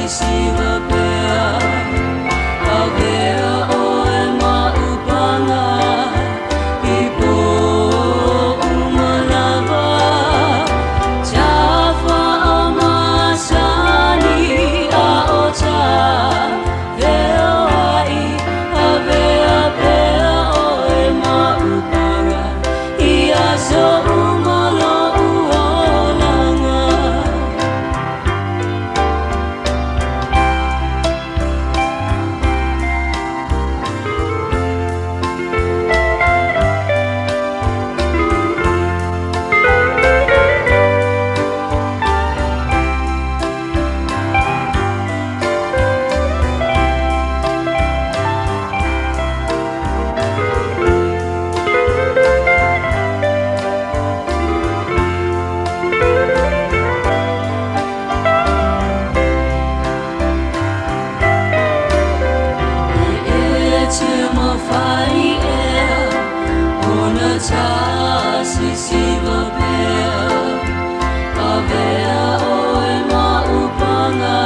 Sisiva pea, avea oe ma upaga i po uma lava. Faamasani a o ta feoai, avea pea oe ma upaga i aso uma lo'u olaga. E te mawhai ea, ona tā sisiva pea, avea oe ma upaga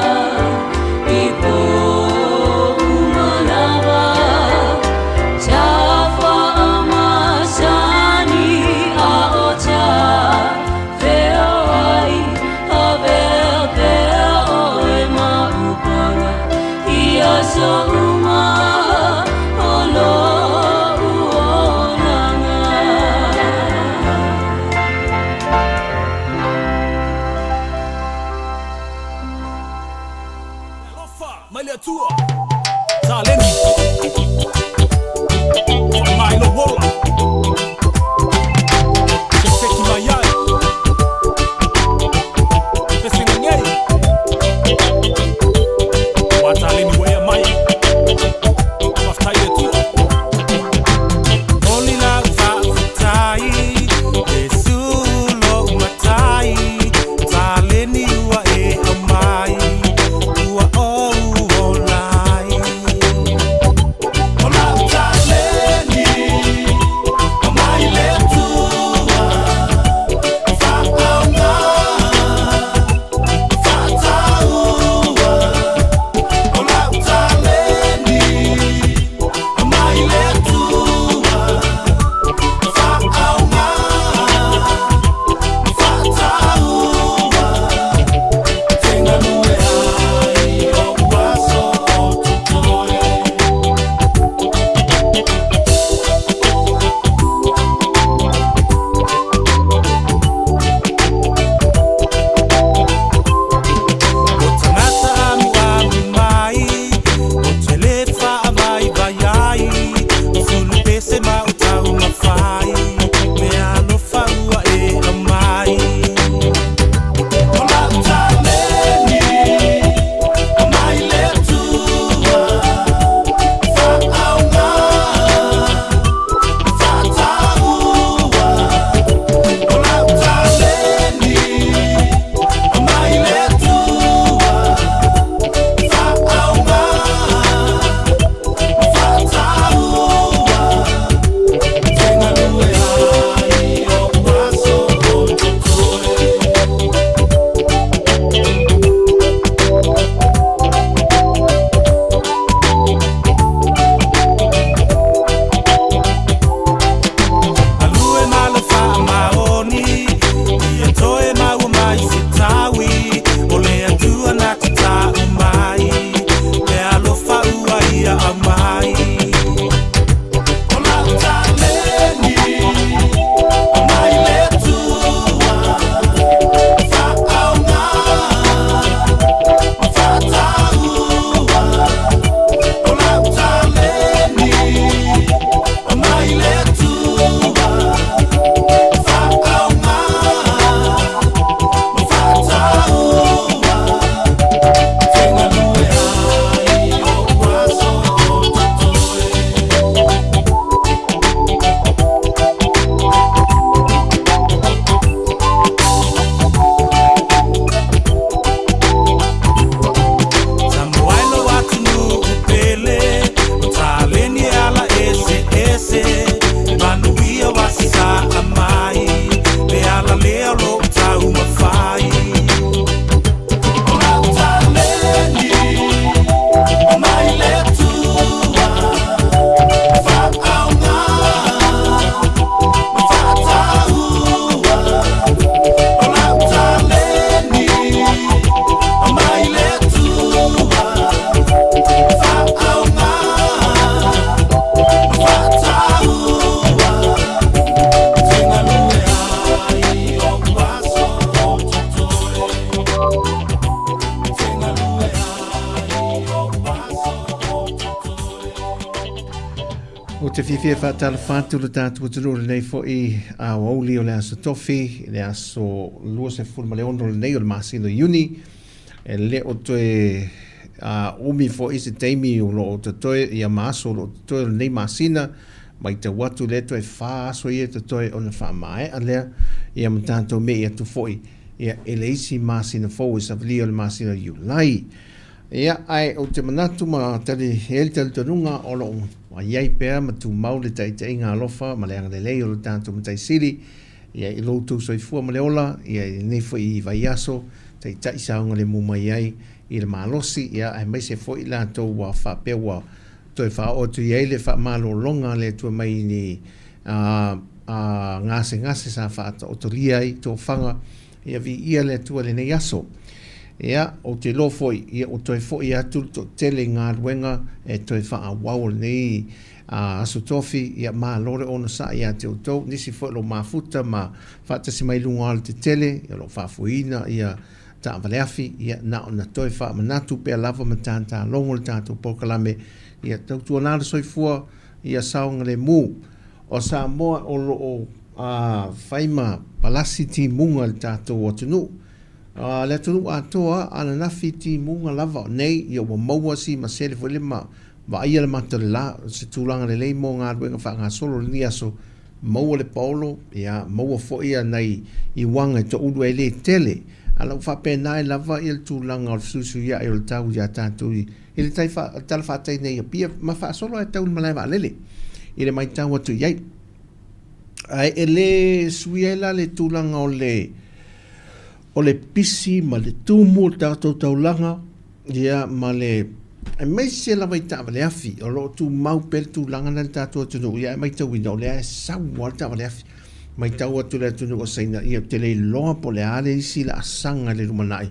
i po uma lava. Ta faamasani a o ta feoai, avea pea oe ma upaga i aso uma o lo'u olaga. Alofa mai le Atua. Taleni. Faaaoga i lou ola. Te feki mai ai. Pesega nei. Ua taleni ua e mai. Faafetai le Atua. Oli lau faafetai, Iesu lou Matai, taleni ua e aumai, ua ou ola. te fiafia e faatalofa atu le tatou atunuu i lenei foi aoauli o le Aso Tofi, le aso 26 lenei o le masina o Iuni. E le o toe umi foi se taimi o lo o totoe ia ma aso o lo o totoe o lenei masina, matau atu lea toe fa aso ia e totoe ona faamaea lea ia ma tatou me'i atu foi ia i le isi masina fou e savalia o le masina o Iulai. Ia, ae ou te manatu ma tali i ai le talitonuga o lo o i ai pea ma tumau le taitaiga alofa ma le agalelei o lo tatou Matai Sili ia i lo outou soifua ma le ola ia i lenei foi vaiaso, taitai saogalemu mai ai i le malosi, ia aemaise foi i latou ua faapea ua toe faaoo atu i ai le faamalologa a le Atua mai ni gasegase sa faataotolia ai tofaga, ia viia le Atua i lenei aso. Ia, ou te iloa foi, ia ua toe foi atu le toatele i galuega e toe faaauau o lenei Aso Tofi, ia malo le onosai ia te outou, nisi foi o lo o mafuta ma faatasi mai i luga o alatetele, ia o lo o faafoeina ia taavaleafi, ia na ona toe faamanatu pea lava ma tatalogo le tatou polokalame, ia tautuana le soifua, ia saogalemu. O Samoa o lo o fai ma palasi timuga i le tatou atunuu. Le atunuu atoa, ananafi timuga lava nei, ia ua maua si masele foi le ma vaaia le mata o le la, o se tulaga lelei mo galuega faagasolo i lenei aso, maua le paolo, ia maua foi ia nai iuaga e toulu ai le tele. A la ua faapena ai lava ia le tulaga o le fesuisuiai o le tau ia tatou i le tai tala fatai nei i Apia ma faasolo ai tau i le malae vaalele i le maitau atu i ai. Ae e le suia ai la le tulaga o le o le pisi ma le tumu o le tatou taulaga, ia ma le aemaise lava i taavale afi o lo o tumau pea le tulaga lena i le tatou atunuu, ia ae matauina o lea e sau lava le taavale afi. Matau atu le atunuu o Saina, ia ou te le iloa po o le a le isi laasaga i le lumanai,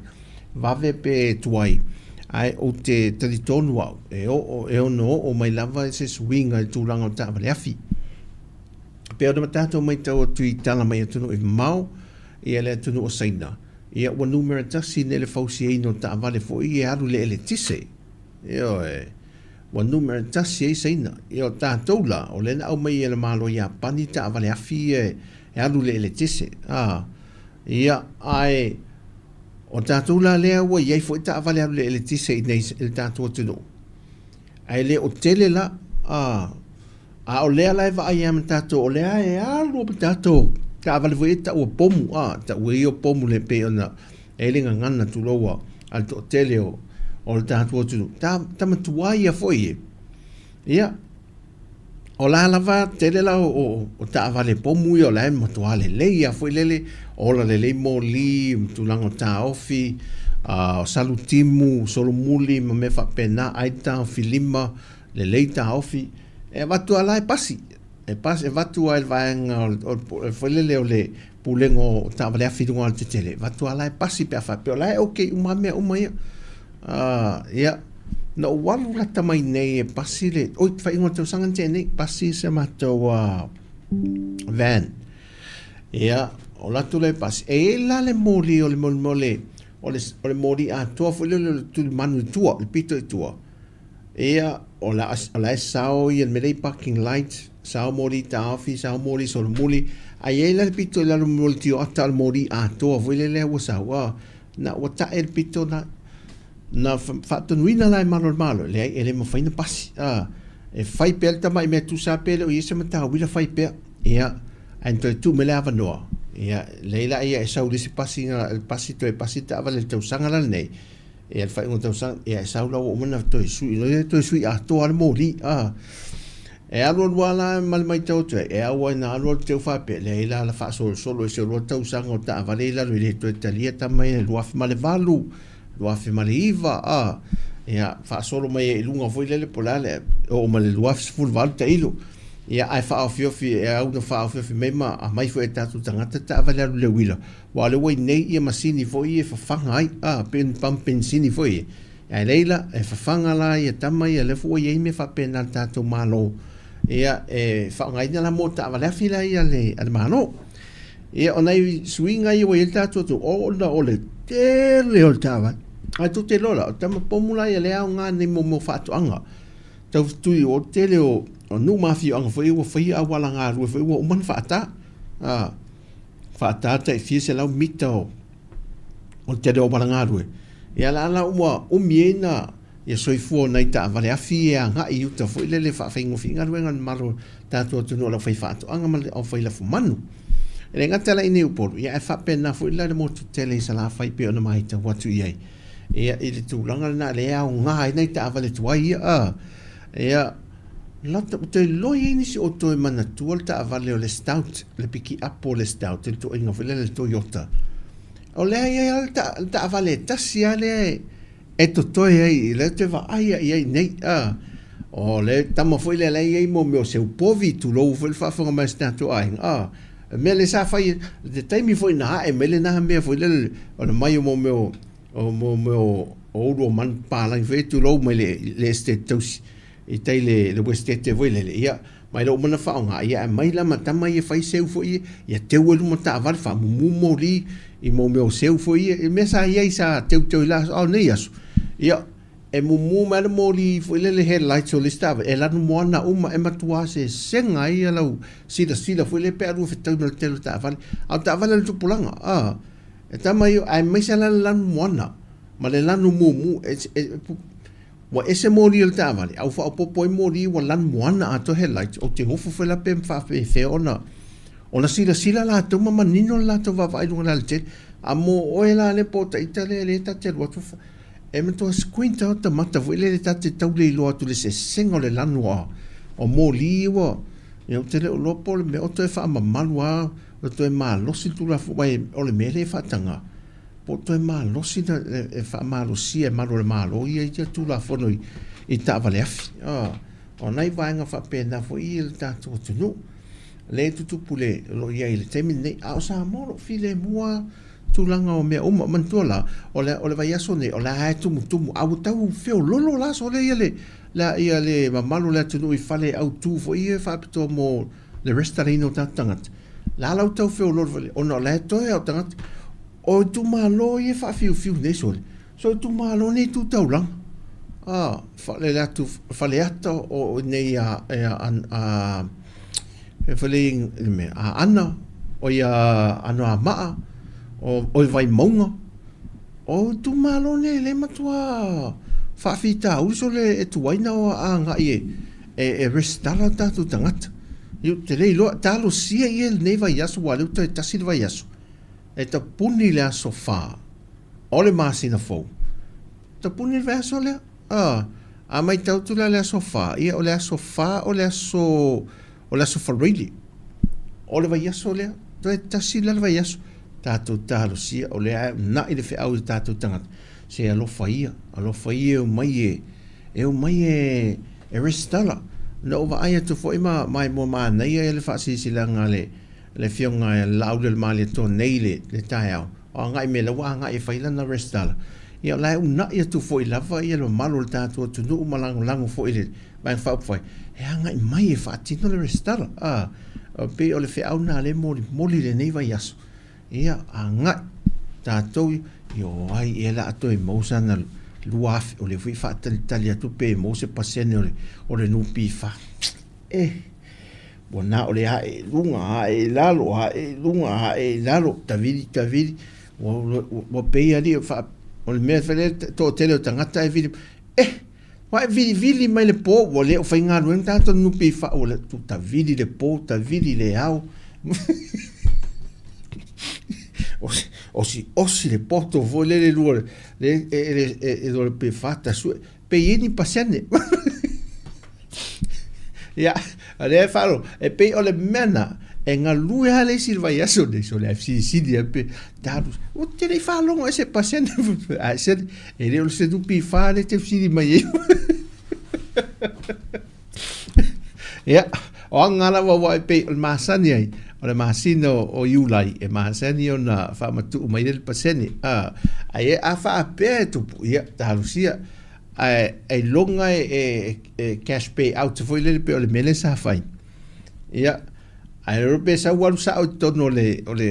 vave pe tuai, ae ou te talitonu au, e oo, e ono oo mai lava se suiga i le tulaga o taavale afi. E pei ona tatou matau atu i tala mai atunuu e mamao, ia le atunuu o Saina, ia ua numera tasi nei le fausiaina o taavale foi e alu i le eletise. Ioe. Ua numera tasi ai Saina. Ia o tatou la, o lea na aumai e le Malo o Iapani taavale afi ia e alu i le eletise. A, ia, ae o tatou la lea ua i ai foi taavale alu i le eletise i inei i le tatou atunuu. Ae le o tele la, a, A o lea la e vaai lava ma tatou, o lea e alu ma tatou taavale foi ia e tau o pomu, a, tau e ia o pomu le pei ona e ai le gagana tulou a le toatele o, o le tatou atunuu. Ta, tama tuai ia foi e. Ia, o la lava tele la o, o, o taavale pomu ia o la e matua lelei lava foi lele, ola lelei moli, ma tulaga o taofi, o salutimu, solomuli ma mea faapena, ai taofi lima, lelei taofi, e avatu lava la e pasi, e pasi, e avatu lava i le vaega o le foi lele o le pulega o taavale afi i luga o le tetele, e avatu lava la e pasi pe a faapea o la e okay uma lava mea uma ia. Ia, na ou alu lata mai nei e pasi le, oi, faaiuga o le tausaga na tea nei, pasi se matou van. Ia, o latou la e pasi, e i ai la le moli o le mea o le, o le moli atoa foi lele o le tulimanu i tua, le pito i tua. Ia, o la, o la e sao ia le mea lea i parking light, sao moli taofi, sao moli solomuli, ae i ai la le pito i lalo mo le tioata o le moli atoa foi lea lea ua sau, a, na ua tae le pito na, na faatonuina la e Malo o le Malo, leai, e le mafai ona pasi, a, e fai pea le tamai mea tusa pe le o i ai se matauila fai pea, ia, ae na toe tuu mai le avanoa, ia, leai la ia e sau i le isi pasi, pasi toe pasi le taavale i le tausaga la lenei, Ia le faaiuga o le tausaga, ia e sau la ua uma ona toe sui, ia toe sui atoa le moli. Ah. E alu alu lava la ma le matau atu ai, e au ai na alu alu te faapea, leai la la faasolosolo i se lua tausaga o taavale i lalo i le toe talia tama ia 2008, 2009, ah. Ia faasolo mai ai i luga foi lele po o le a le oo mai le 2018 tailo. Ia ae faaofiofi e au na faaofiofi mai ma aumai foi e tatou tagata taavale alu i le uila. Aua o lea ua i nei ia masini foi ia e fafaga ai, a, pei ni pamu penisini foi ia. Ae leila, e fafaga la ia tama ia, lea foi ua i ai mea faapena a le tatou Malo, ia, e faaaogaina la mo taavale afi la ia a le, a le Malo. Ia, o nai suiga ia ua i ai le tatou atunuu, ona o le tele o le taavale. Ae tou te iloa la, o tama pomu la ia lea e aoga nei mo mea o faatoaga. Tau fetui o le tele o, O nuu ma afioaga foi ua faia auala galue foi ua uma ona faata. A, faata tai fia selau mita o o le tele o auala galue. Ia la la ua umi ai na ia soifua o nai taavale afi e agai i uta foi lele e faafaigofie galuega a le mamalu o le tatou atunuu o le aufaifaatoaga ma le aufailafumanu. E le gata la i inei i Upolu, ia ae faapena foi la le motu tele i Salafai pei ona matau atu i ai. Ia i le tulaga lena lea e aoga ai nai taavale tuai ia a. Ia lata ou te iloa e i ai nisi o toe manatua le taavale o le Stout, le pikiapo o le Stout, le ituaiga foi lea le Toyota. O lea e i ai lava le taavale e tasi lava lea e e totoe ai, lea ou te vaai lava i ai nei. A, o le tama foi lea la e i ai mo mea o seu povi, tulou foi le faafofoga mai a si tatou aiga. A, o le mea lea sa fai, le taimi foi na ae mai lena mea foi lele, o le mai o mo mea o, o mo mea o, o ulu o manupapalagi foi, tulou mai le, le Esetete Tausi i tai le, le Westete foi lele, ia, mai lea ua uma ona faaaoga, ia aumai la ma tama ia e fai seu foi ia, ia teu ai luma taavale, faamumu moli i mo mea o seu foi ia, i mea sa i ai sa teuteu i la aso, a o nei aso, ia, e mumu mai lava le moli foi lele headlights o le isi taavale, e lanu moana uma, e matua sesega ai ia lau silasila foi lea pe a lua fetau ma le tele o taavale. A o taavale a le tupulaga, a, e tama ia, aemaise lava le lanu moana ma le lanu mumu, e, e, Ua ese moli o le taavale, a ua faaopoopo ai moli ua lanu moana atoa headlights, ou te ofo foi la pe faapefea ona ona silasila latou ma manino le latou vaavaai i luga o le alatele. A mo oe la lea po o ita lea lea ta te alu atu e matua squint lava ota mata foi lele ta te tau le iloa atu le sesega o le lanu o moli ua ia ou te le o iloa po o le mea o toe faamamalu lava o toe malosi le Tulafono aua o le mea lea e faataga Po o toe malosi na e faamalosia e malu o le Malo ia ia Tulafono i taavale afi. O nai vaega faapena foi ia i le tatou atunuu lea e tutupu le, o lo o i ai i le taimi lenei. A o Samoa o lo o filemu lava tulaga o mea uma. Manatua la, o le, o le vaiaso nei, o la e tumutumu, a ua tau feololo la sole ia le, la, ia le mamalu o le atunuu i fale autu foi ia faapitoa mo le resitalaina o tatou tagata. La la ua tau feololo foi, ona o la e toe lava o tagata. O itumalo ia e faafiufiu nei sole, so itumalo nei tu taulaga. A, faalele atu, Faleata o nei a, a, a, e fale i le mea, Aana, o ia Anoamaa, o, o Vaimauga. O itumalo nei le matua faafitauli sole e tuai na o agai e, e, e resitala o tatou tagata. Ou te le iloa, talosia ia i lenei vaiaso, aua o lea ua toe tasi le vaiaso. E tapuni le aso fa o le masina fou. Tapuni le vaiaso lea. A, a matau atu la le aso fa, ia o le aso fa o le aso, o le aso Faraile. O le vaiaso lea, toe tasi la le vaiaso. Tatou talosia, o lea e una'i le feau i tatou tagata. Se alofa ia, alofa ia e omai e, e omai e, e resitala. Na ou vaai atu foi ma, ma e mua manaia ia le faasilasilaga a le, le Afioga ia Laaulialemalietoa nei i le taeao, o agai mai la ua agai e fai lana resitala, ia o la e una'i atu foi lava ia le mamalu o le tatou atunuu ma lagolago foi i le Vaega Faaupufai e agai mai e faatino le resitala. A, pei o le feau lena lea e molimoli i lenei vaiaso, ia agai tatou ia o ai ea la a toe maua sana 2,000, o lea foi e faatalitali atu pe maua se pasene o le NPF. Eh, ua na o le ae i luga, ae i lalo, ae i luga, ae i lalo, tavili, tavili, ua, ua, ua pei alii o faa, o le mea foi lea toatele o tagata e vili, eh, ua e vilivili mai le po, ua le o faigaluega tagata o le NPF, ua le, tu tavili le po, tavili le ao. Osi, osi, osi le poto foi lele lua, le, e, e, e, e, le NPF tasue, pe i ai ni pasene. Ia, o lea e faalogo, e pei o le mea lena, e galue lava le isi i le vaiaso nei, so le silisili lava pe talu, ou te le i faalogo ea se pasene, ae sele, e le o le NPF lea e te fesili mai ai. Ia, o aga lava aua e pei o le masani ai, o le masina o Iulai, e masani ona faamatuu mai ai le pasene. A, ai a faapea e tupu, ia, talosia, ae ailoga e, e cash pay out foi lele pei o le mea lea sa fai. Ia, ae lolo pe sau alu sao i totonu o le, o le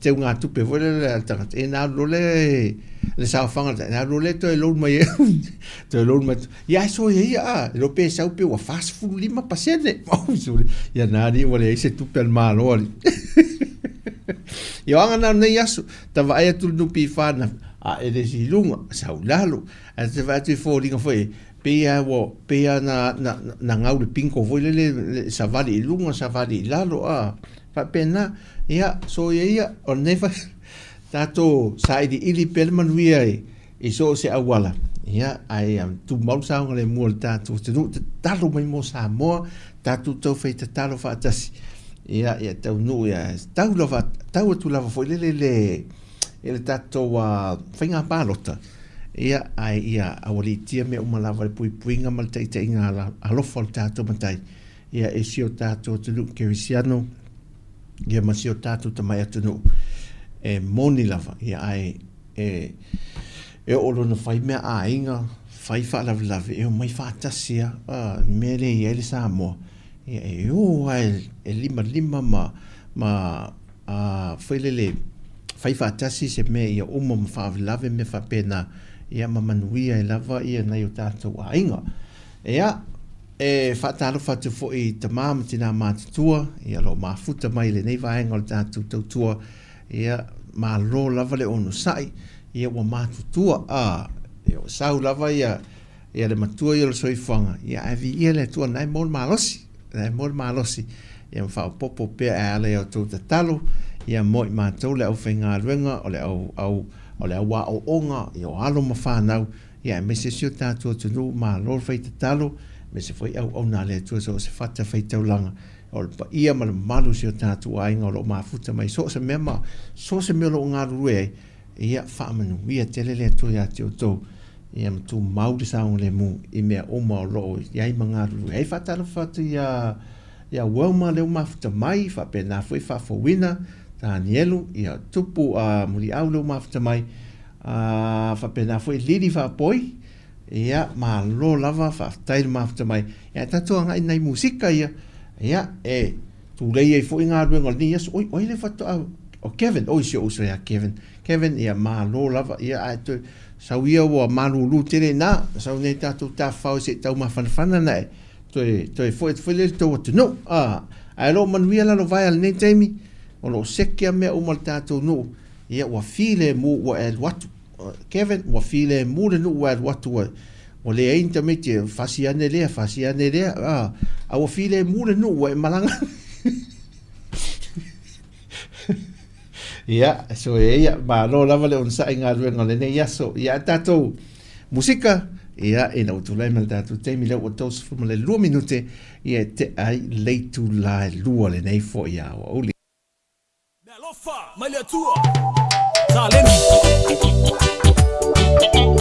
teugatupe foi lele a le tagata, ia ona alu loa lea e le saofaga le alu lea toe loan mai ai toe loan mai ia ae soia ia a e iloa pe sau pe ua 45%. Ia na alii ua leai se tupe a le Malo alii. Ia o aga na o lenei aso, ta vaai atu le NPF na ae le isi i luga, sau i lalo. Ae ta vaai atu i foliga foi, pei lava ua, pei lava na, na, na gau le bingo foi lele, le savali i luga, savali i lalo, a, faapena. Ia, soia ia, o lenei foi, tatou sailiili pea le manuia i, i so o se auala, ia, ae ia tumau le saogalemu o le tatou atunuu, tatalo mai mo Samoa, tatou taufai tatalo faatasi, ia, ia taunuu, ia, tau lava, tau atu lava foi lele i le, i le tatou uh, faiga palota, ia, ae ia aualiitia mea uma lava le puipuiga ma le taitaiga alofa o le tatou matai, ia, e si o tatou atunuu kerisiano, ia ma si o tatou tamai atunuu, e moni lava, ia, ae E, e oo loa ina fai mea aiga, fai faalavelave, e omai faatasi lava. A, le mea lea e i ai le Samoa, ia e o lava e, e limalima ma, ma a, foi lele, fai faatasi se mea ia uma ma faalavelave mea faapena, ia ma manuia ai lava ia nai o tatou aiga. Ia, e faatalofa atu foi i tama ma tina matutua, ia o lo o mafuta mai i lenei vaega o le tatou tautua, Ia, malo lava le onosai, ia ua matutua, a, ia ua sau lava ia, ia le matua ia o le soifuaga, ia ae viia le Atua na e maua le malosi, na e maua le malosi, ia ma faaopoopo pea e ala i a outou tatalo, ia mo i matou le aufaigaluega, o le au, au, o le au aoaoga, ia o alo ma fanau, ia aemaise si o tatou atunuu, malo le fai tatalo, aemaise foi auauna a le Atua so o se fata faitaulaga, O le paia ma le mamalu o si o tatou aiga o lo o mafuta mai so o se mea ma so o se mea o lo o galulue ai, ia faamanuia tele le Atua ia te outou, ia ma tumau le saogalemu i mea uma o lo o i ai ma galulue ai. Faatalofa atu ia ia Wilma lea ua mafuta mai, faapena foi Faafouina, Tanielu, ia Tupu a Muliau lea ua mafuta mai, a faapena foi Lili Faapoi, Ia, malo lava, faafetai le mafuta mai. Ia, ae tatou agai i nai musika ia. Ia, e tulei ai foi galuega o lenei aso. Oi, o ai le faatoa, o Kevin, oi si ou uso ia Kevin. Kevin, ia malo lava, ia ae toe, sau ia ua malulu tele i ina, sau nei tatou tafafao se i taumafanafana na e, toe, toe foi atu foi lea i le tou atunuu. A, ae o lo o manuia lalovaea i lenei taimi, o lo o seke lava mea uma i le tatou nuu, ia ua filemu ua e alu atu. Kevin, ua filemu le nuu ua alu atu ua, ua leai ni tamaiti e fasi ane lea, fasi ane lea, a, a ua filemu le nuu ua e malaga. Ia, so e ia, malo lava le onosai i galuega o lenei aso. Ia, a tatou musika, ia, ina ua tulai mai le tatou taimi lea ua 32 minute, ia e tea ai le itula e 2 lenei foi aoauli. Mea alofa mai le Atua. Taleni.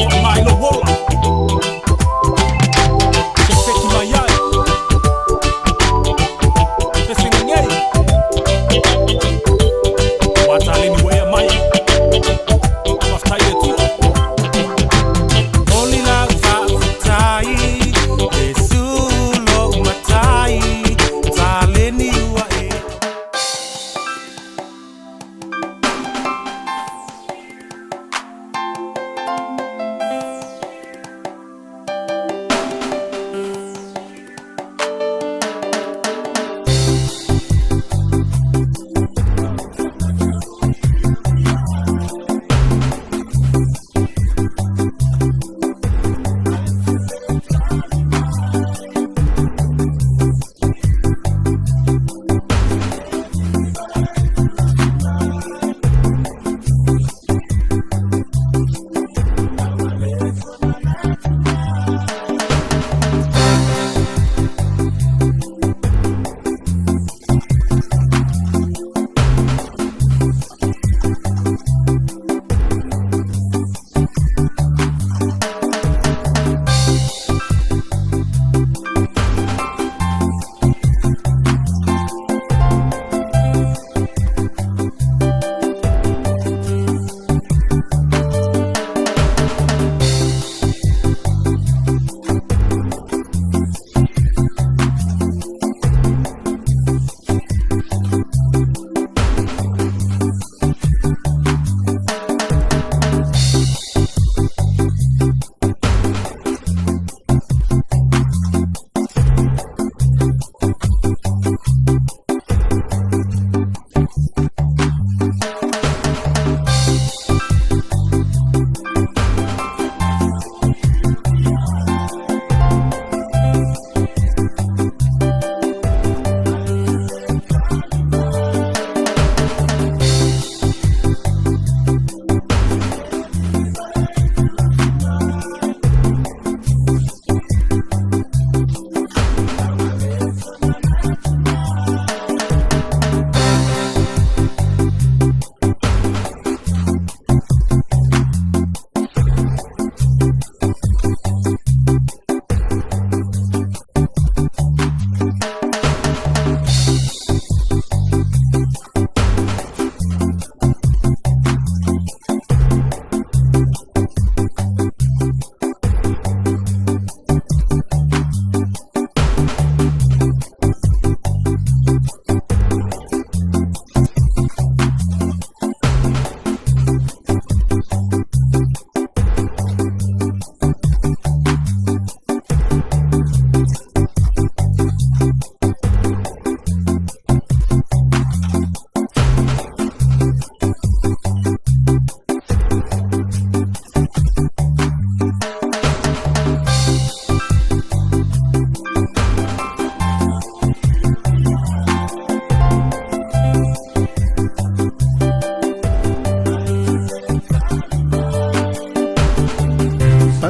Faaaoga i lou ola. Te wheki mai ai. Pesega nei. Wā taleni ua ea mai. Faafetai le Atua. Oli lau faafetai, Iesu lou matai, taleni ua e.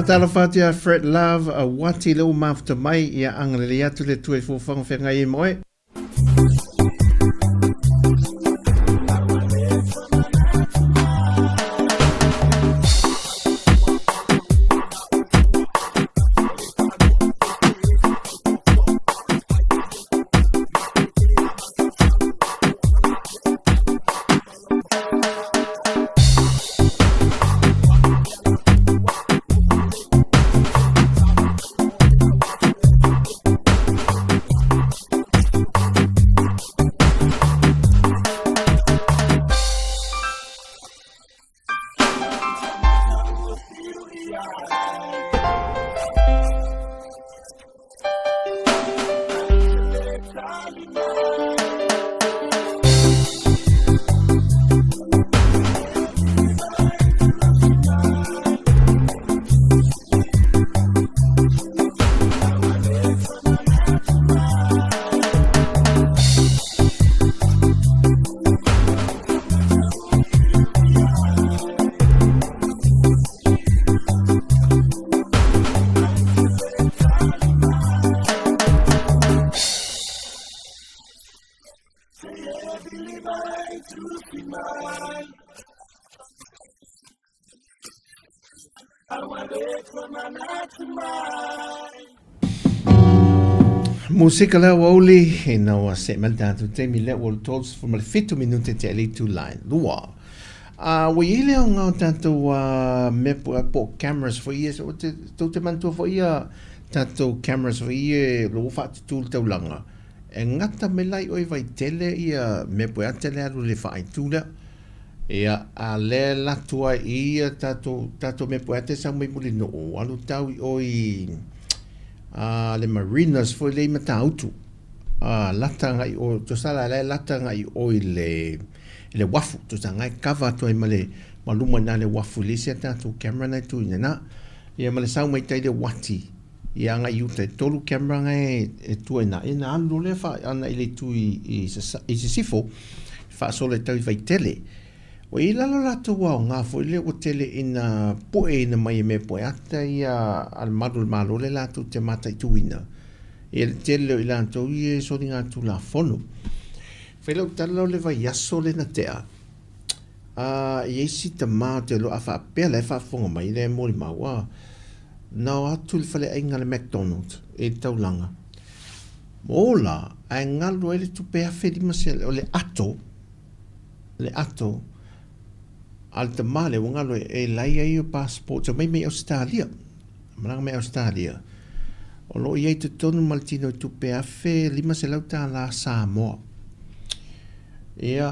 Faatalofa atu ia Fred Love, Wati le ua mafuta mai, ia agalelei atu le Atua i fuafuaga feagai ai ma oe. Musika lea ua uli, ina ua see mai le tatou taimi lea ua 37 minute tea i le itula e lua. A ua i ai le aoga o tatou mea po o cameras foi ia, so, te, tou te manatua foi ia tatou cameras foi ia o lo o faatutū i le taulaga, e gata mai la i o i Vaitele ia mea po e ata le alu i le faaaitu lea. Ia, a lea e alu atu ai i ia tatou, tatou mea po e ata e sau mai Mulinuu, alu tau i o i a, le Marinas foi lea i Matautu. A, lata agai i o, tusa la la e lata agai i o i le, i le uafu, tusa na e kava atu ai ma le, ma luma i ina le uafu i le isi a tatou camera na e tu i ina. Ia ma le sau mai tai le uati, ia agai i uta e tolu camera na e, e tua i ina, ia na alu loa lea fa, ana i le itu i, i, i sisifo, faasolo e tau i Vaitele. Ua i lalo latou aoga foi lea ua tele ina pueina mai e mea poeata ia a le malu o le Malo lea latou te mataituina. Ia le tele o i latou ia e soligatulafono. Fai lau tala o le vaiaso lea na tea, a i ai si tama ou te iloa a faapea la e faafofoga mai lea e molimau, a na o atu i le faleaiga a le McDonald i le taulaga. Ola, ae galu ai le tupe 1500, o le ato, le ato a le tama lea ua galo e lai ai o passport mai mai Ausetalia malaga mai Ausetalia o lo o i ai totonu ma le tino i tupe $1,500 Samoa. Ia,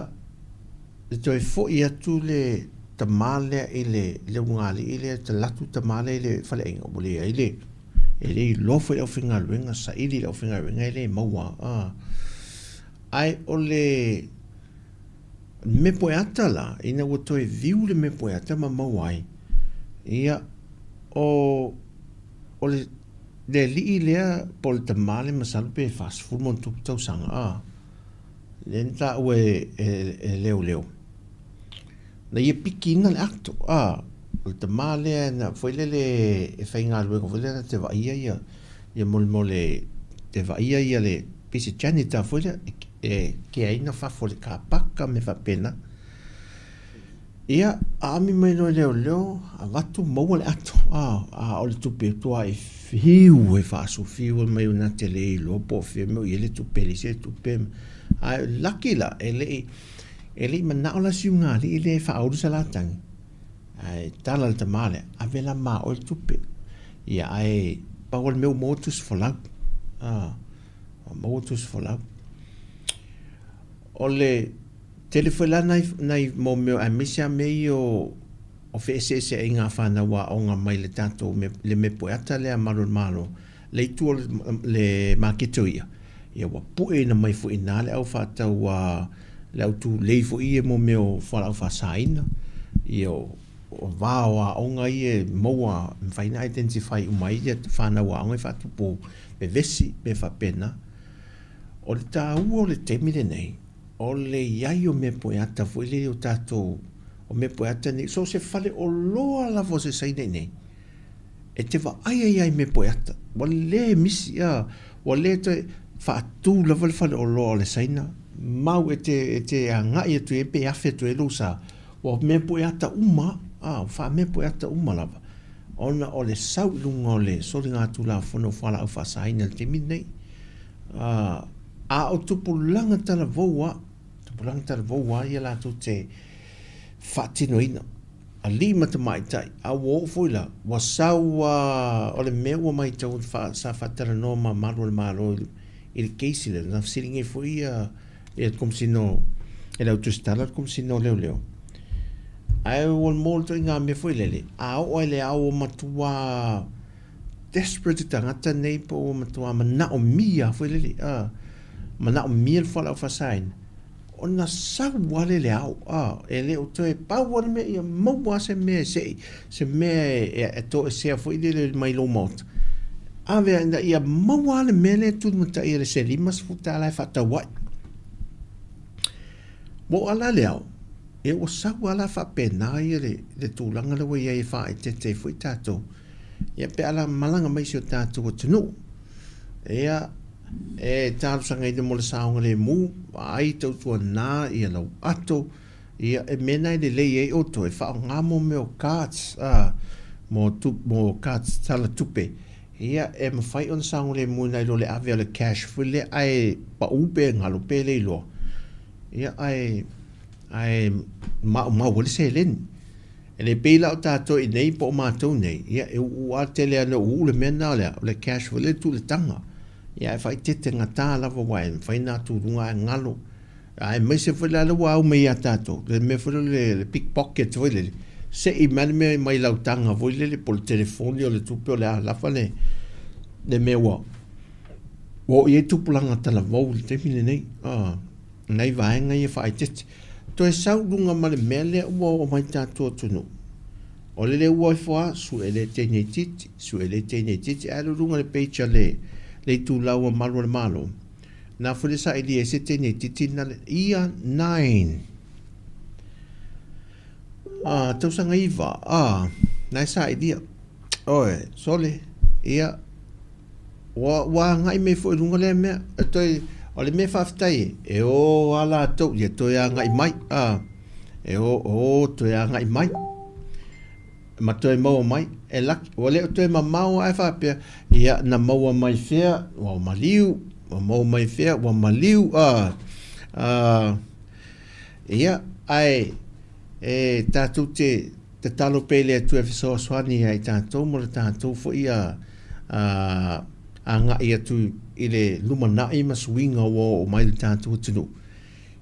e toe foi atu le tama lea i le le ulugalii lea, te alu atu le tama lea i le faleaiga, ua leai le, e le iloa foi le aufaigaluega, saili i le aufaigaluega e le maua. Ae o le mea poeata la, ina ua toe viu le mea poeata ma maua ai, ia, o, o le, le alii lea po o le tama lea masalo pe 40 ma ona tupu tausaga, a, lea na taua e, e, e leoleo, na ia pikiina le ato, a, o le tama lea na, foi lele e faigaluega foi lea na te vaaia ia, ia molemole te vaaia ia le pei se janitor foi lea e keaina fafo o le car park a mea faapena. Ia, aami mai loa e leoleo, avatu maua le ato, a, a o le tupe tuai fiu e faasu fiu mai ona te le iloa po o fea mea o i ai le tupe, e leai se tupe. Ae laki la, e le i, e le i manao la si ulugalii lea e faaulu sa la tagi. Ae tala le tama lea, ave la ma oe le tupe. Ia, ae pau o le mea ua maua tusi folau. Ah, ua maua tusi folau. O le tele foi la nai, nai mau mea, aemaise lava mea ia o, o feeseeseaiga a fanau aoga mai le tatou mea, le mea poeata lea a Malu o le Malo, le itu o le, le maketi o i'a, ia ua pueina mai foi i ina le au faatau a le au tulei foi ia mo mea o fualaau faasaina, ia o, o va o aoga ia e maua, e mafai ona identify uma ai ia fanau aoga e faatupu vevesi, mea faapena. O le taua o le taimi lenei, o le i ai o mea poeata foi lea o tatou, o mea poeata nei, so o se faleoloa lava o se Saina i inei, E te vaai ai ai me poeata, ua le misi, a, ua le toe faatū lava le faleoloa o le Saina, mau e te, e te agai atu i ai pe afe atu ai lou sa, ua mea poeata uma, a, ua faamea poeata uma lava, ona o le sau i luga o le soligatulafono o fualaau faasaina i le taimi lenei. A, a o tupulaga talavou a, tupulaga talavou a ia latou te faatinoina. Alii ma tamaitai, a ua oo foi la, ua sau a, o le mea ua matau fa, sa faatalanoa ma malu o le Malo i, i le case lea, na fesiligia ai foi ia, ia le Komesina o, e le au tusitala le Komesina o Leoleo. Ae ua mo le ituaiga mea foi lele, a oo lava i le ao ua matua desperate tagata nei po ua matua manaomia foi lele, a, manaomia le fualaau faasaina, Ona sau lava lea i le ao, a, e le o toe pau lava le mea ia maua lava se mea e se'i, se mea e, e toesea foi lele mai lou maota. Ave ina ia maua lava le mea lea e tulimatai e se $50 e faatau ai. Ua oo lava la i le ao, ia ua sau lava la faapena ia le, le tulaga lea ua i ai e faaeteete ai foi tatou. Ia pe a malaga mai i si o tatou atunuu. Ia, E talosagaina mo le saogalemu, vaai tautuana ia lau ato, ia e mea na e lelei ai outou e faaaoga mo mea o cards, a, mo tu, mo cards tala tupe, ia e mafai ona saogalemu nai lo le ave o le cash foi lea ae pau pe galo pe le iloa, ia ae, ae maumau ai le seleni. E le pei la o tatou i nei po o matou nei, ia e uu lava tele ana uu le mea lena o le a, o le cash foi lea e tuu i le taga. Ia ae faaeteete gata lava aua e mafai ona atu i luga ae galo. Aemaise foi la lea ua au mai ia tatou, le mea foi lele le pickpocket foi lele, sei mai le mea mai lau taga foi lele po o le telefoni o le tupe o le a lava le, le mea ua oo i ai tupulaga talavou i le taimi lenei. Ah. Nai vaega ia faaeteete. Toe sau luga ma le mea lea ua oo mai tatou atunuu. O le le ua ifo a, sue le teine itiiti, sue le teine itiiti, ae alu luga le page a le, le itulau a malu o le Malo. Na foi le sailia ai se teine itiiti na le, ia 9. Ah, tausaga iva, ah, na e sailia. Oe, sole, ia, Ua, ua agai mai foi i luga lea mea. E toe, o le mea faafetai e, e o a latou, ia toe agai mai. A, e o, o, toe agai mai. Ma toe maua mai. E laki, ua le o toe mamao ae faapea, ia, na maua mai fea, ua maliu, ua maua mai fea, ua maliu, a, a, ia, ae, e tatou te, Tatalo pea i le Atua e fesoasoani ia i tatou mo le tatou foi a agai atu i le lumanai ma suiga ua oo mai i le tatou atunuu,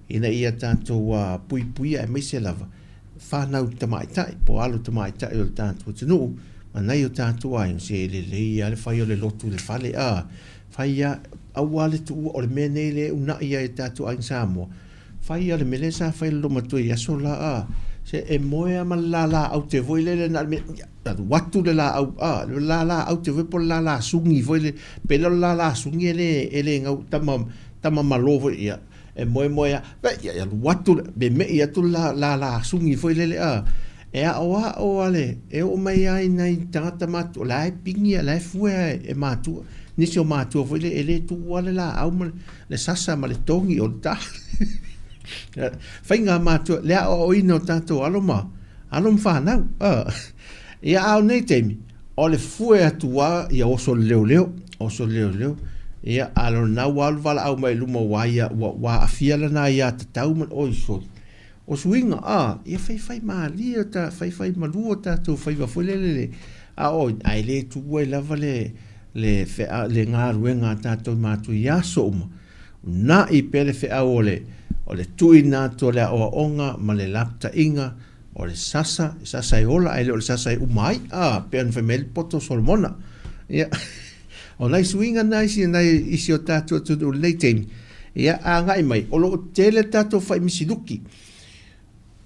ina ia tatou puipuia aemaise lava fanau tamaitai po o alo tamaitai o le tatou atunuu ma nai o tatou aiga, se e lelei lava le fai o le lotu i le fale, a fai lava, aua le tuua, o le mea nei lea e uunai ai e tatou aiga Samoa, Fai ia le mea lea sa fai e le loomatua i aso la a. Se e moe a ma le lala aute foi lele na o le mea ia alu atu le laau a le lala aute foi po o le lala sugi foi lele pei la o le lala sugi e le e le gau tama tama malo foi ia e moemoe a ia alu atu le meme'i atu le lala sugi foi lele a. E aoao a le e oo mai lava i nai tagata matutua o la e pigi o la e fue a e matua nisi o matua foi lele e le tuua le laau ma le sasa ma le togi o le ta. Faiga matua, le aoaoina o tatou alo ma, alo ma fanau. Ia a o nei taimi, o le fue atu lava ia oso le leoleo, oso le leoleo. Ia a o lena ua alu valaau mai i luma ua ia, ua, ua aafia lana aiatatau ma, oi sole. O suiga, a, ia faifai malie o ta, faifai malu o tatou faiva foi lele le, a o, ae le tuua ai lava le, le feau, le galuega a tatou matua i aso uma, una'i pea le feau o le, o le tuuina atu o le aoaoga ma le lapataiga o le sasa, e sasa e ola ae le o le sasa e uma ai, a, pei ona fai mai ai le poto o Solomona. Ia, o nai suiga na isi, nai isi o tatou atunuu i lenei taimi, ia, agai mai, o lo o tele tatou fai misiluki.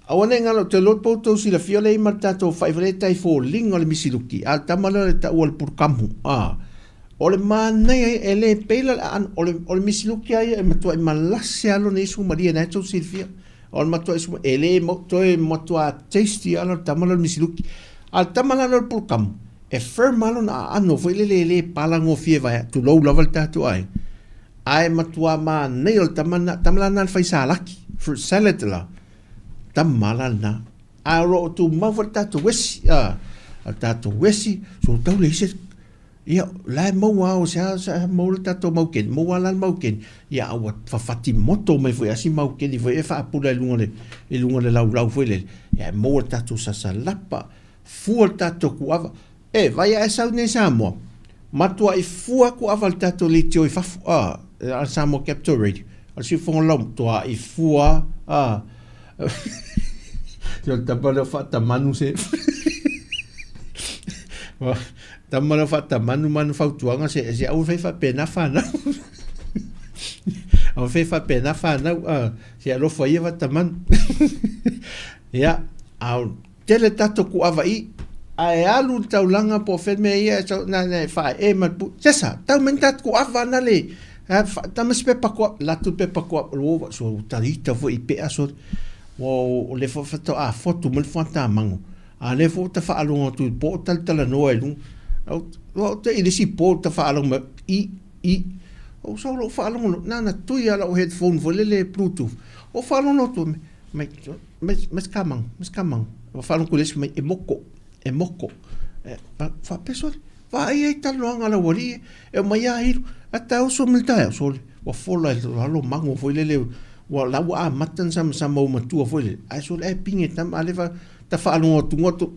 Aua ne i galo, ou te iloa po o outou silafia o lea e i ai ma le tatou fai foi lea e tai foliga o le misiluki, a o le tama lea o le taua o le pulukamu, a. O le manaia ia, e le pei la le aano, o le, o le misiluki lava ia e matuai malase lava lona isu malie, lena e tou silafia. O le matuai isu, e le toe matuā tasty lava le tama lea o le misiluki. A o le tama la lea o le pulukamu, E firm lava lona aano foi lele e le palagofie vaea, tulou lava le tatou aiga. Ae matua manaia o le tama lena, tama la lena le fai salaki, fruit salad la, tama la lena. Ae o lo o tumau foi le tatou esi, a, o le tatou esi, so tau leai se, ia, la e maua lava o se a, se a maua le tatou maukeni, maua lava la le maukeni, ia a ua fafati moto mai foi lava si maukeni foi e faapula i luga o le, i luga o le laulau foi lele, ia e maua le tatou sasalapa, fua le tatou kuava. E, vai a e sau nei i Samoa, matuai fua kuava le tatou leitio i fafo, a, a Samoa Capital Radio, o le siufofoga o le lau, matuai fua, a. Se o le tama lea o faatamanu se. Tama lea o faatamanu ma ana fautuaga se, se aua fai faapena fanau. Aua fai faapena fanau, a, se alofa ia faatamanu. Ia, a o Tele tatou kuava i ae alu le taulaga po o fea le mea ia e sau na e faaee ma le pu sesa tau mai ni tatou kuava na le tau mai se pepa kuava alu atu le pepa kuava ua so ua ita foi i pea sole ua o lea foi faatoa fotu mai le fuata mago a lea foi ua ta faalogo atu i le po o talatalanoa i luga ua ou te i le isi po ta faalogo mai i i ou sau lou faalogo na ona tui lava lau headphone foi lele bluetooth ou faalogo atu mai mai mai se ka mago, mai se ka mago. Ua faalogo le isi mai, e moko, e moko. E, faapea sole, vaai ai talanoaga a le aualii e omai lava ilu, a ta oso mai le taeao, sole, ua fola i lalo mago foi lele, ua la ua amata ona samasama ua matua foi lele, ae sole, ae pine tama, a le fa, ta faalogo atu atu,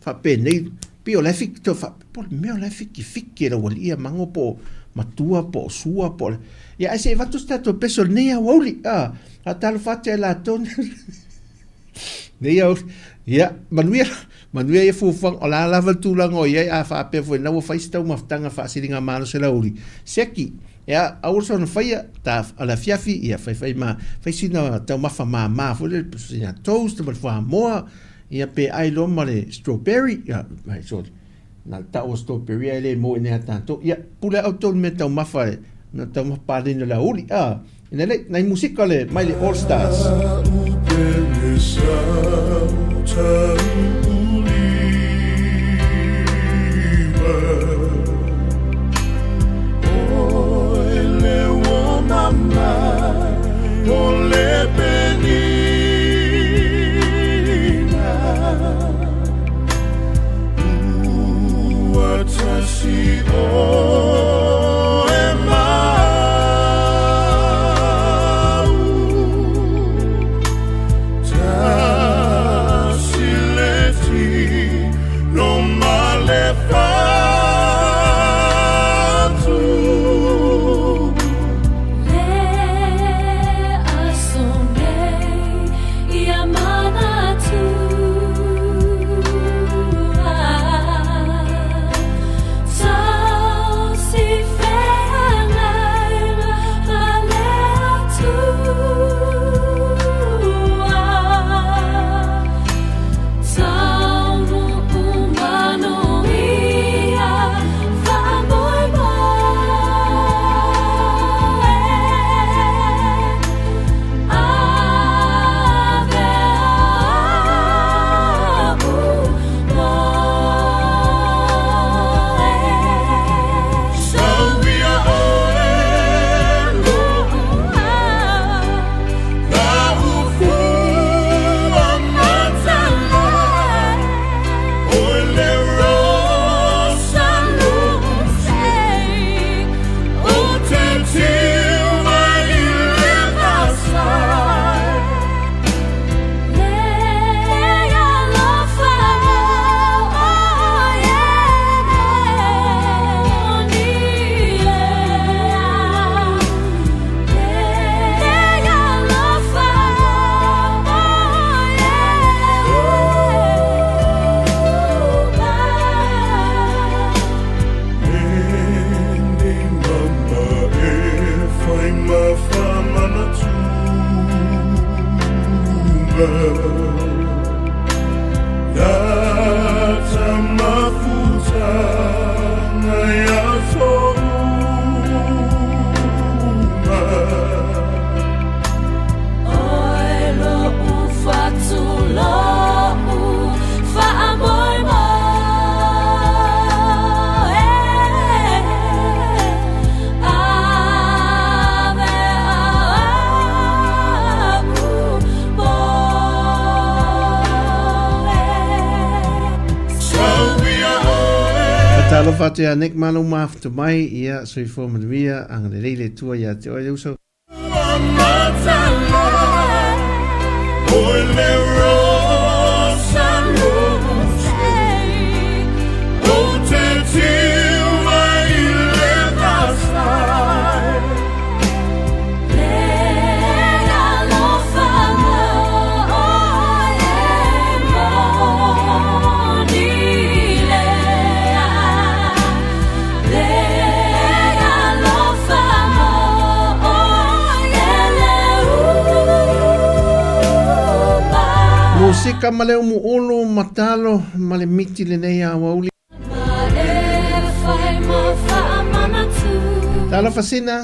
faapenei, pei o la e fiki, toe faapea, po o le mea o la e fikifiki e le aualii ia mago po o matua po o sua po o le, ia ae se i avatu se tatou pese o lenei aoauli, a, faatalofa atu ia i latou nei aoauli, ia, manuia, manuia ia fuafuaga, o le a lava le tulaga o i ai, a faapea foi na ua fai se taumafataga faasiligamalosi a le aoauli, seki, ia, aua le soona faia, ta, o le afiafi, ia faifai ma, fai sina taumafa mama foi lele, sina toast ma le fuamoa, Ia pe ai loa ma le strawberry, ia, ai, sorry, na le tau o strawberry ae le maua i inei ia tatou. Ia, pule au outou i le mea taumafa e, mea taumafa paleni o le aoauli, a. Ina lei, nai musika le, mai le All Stars. Talofa atu ia Nick malo mafuta mai, ia soifua manuia, agalelei le Atua ia te oe le uso. Musika ma le umuulu matalo ma le miti lenei aoauli. Talofa Sina.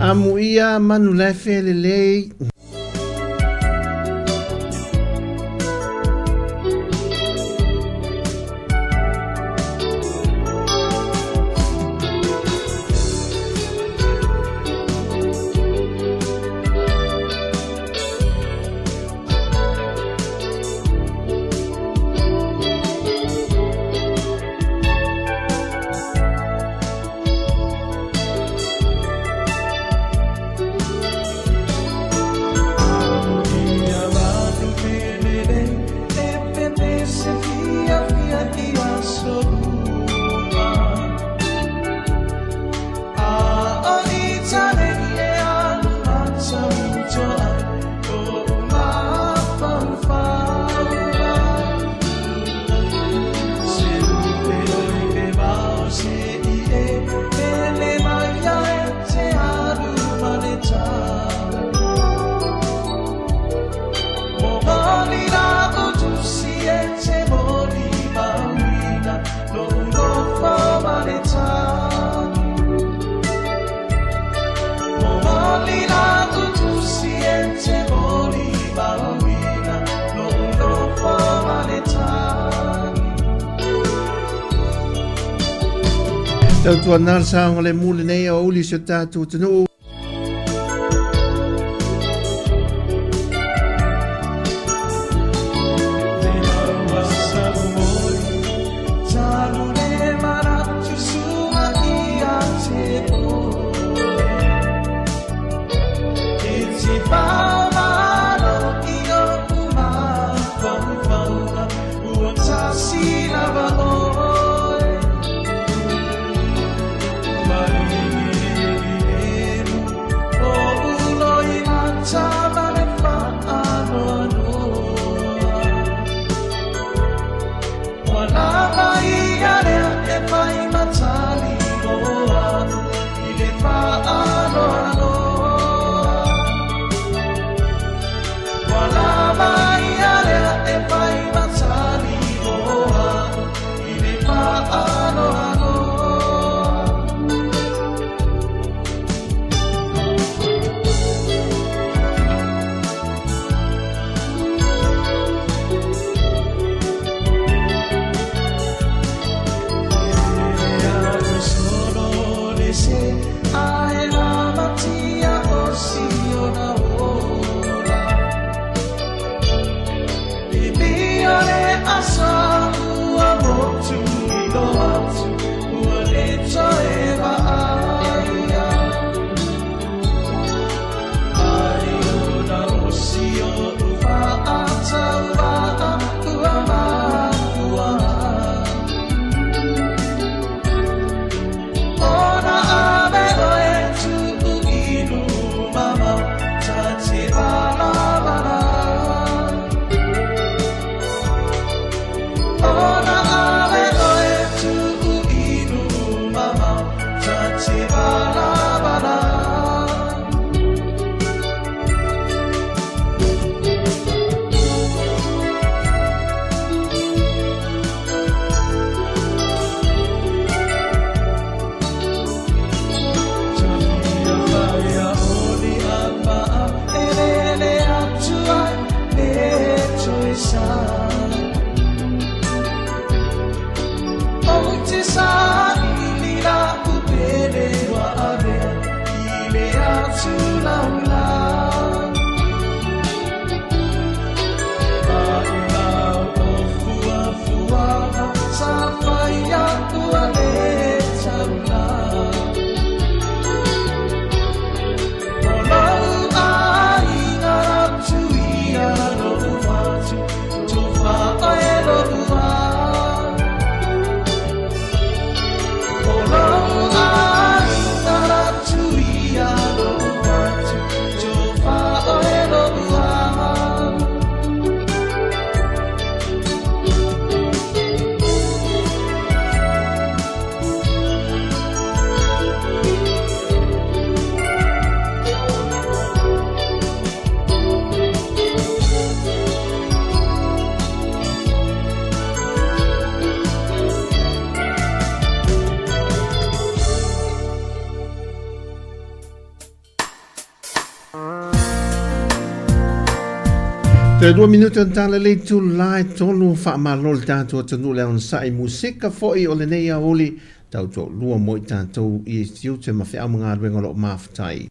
Amuia Manulefe lelei. Tautuana le saogalemu lenei aoauli i si o tatou atunuu. Toe 2 minute ona tala le itula e 3. Faamalo le tatou atunuu le onosai musika foi o lenei aoauli tau toalua mo i tatou i tiute ma feau ma galuega o lo o mafutai.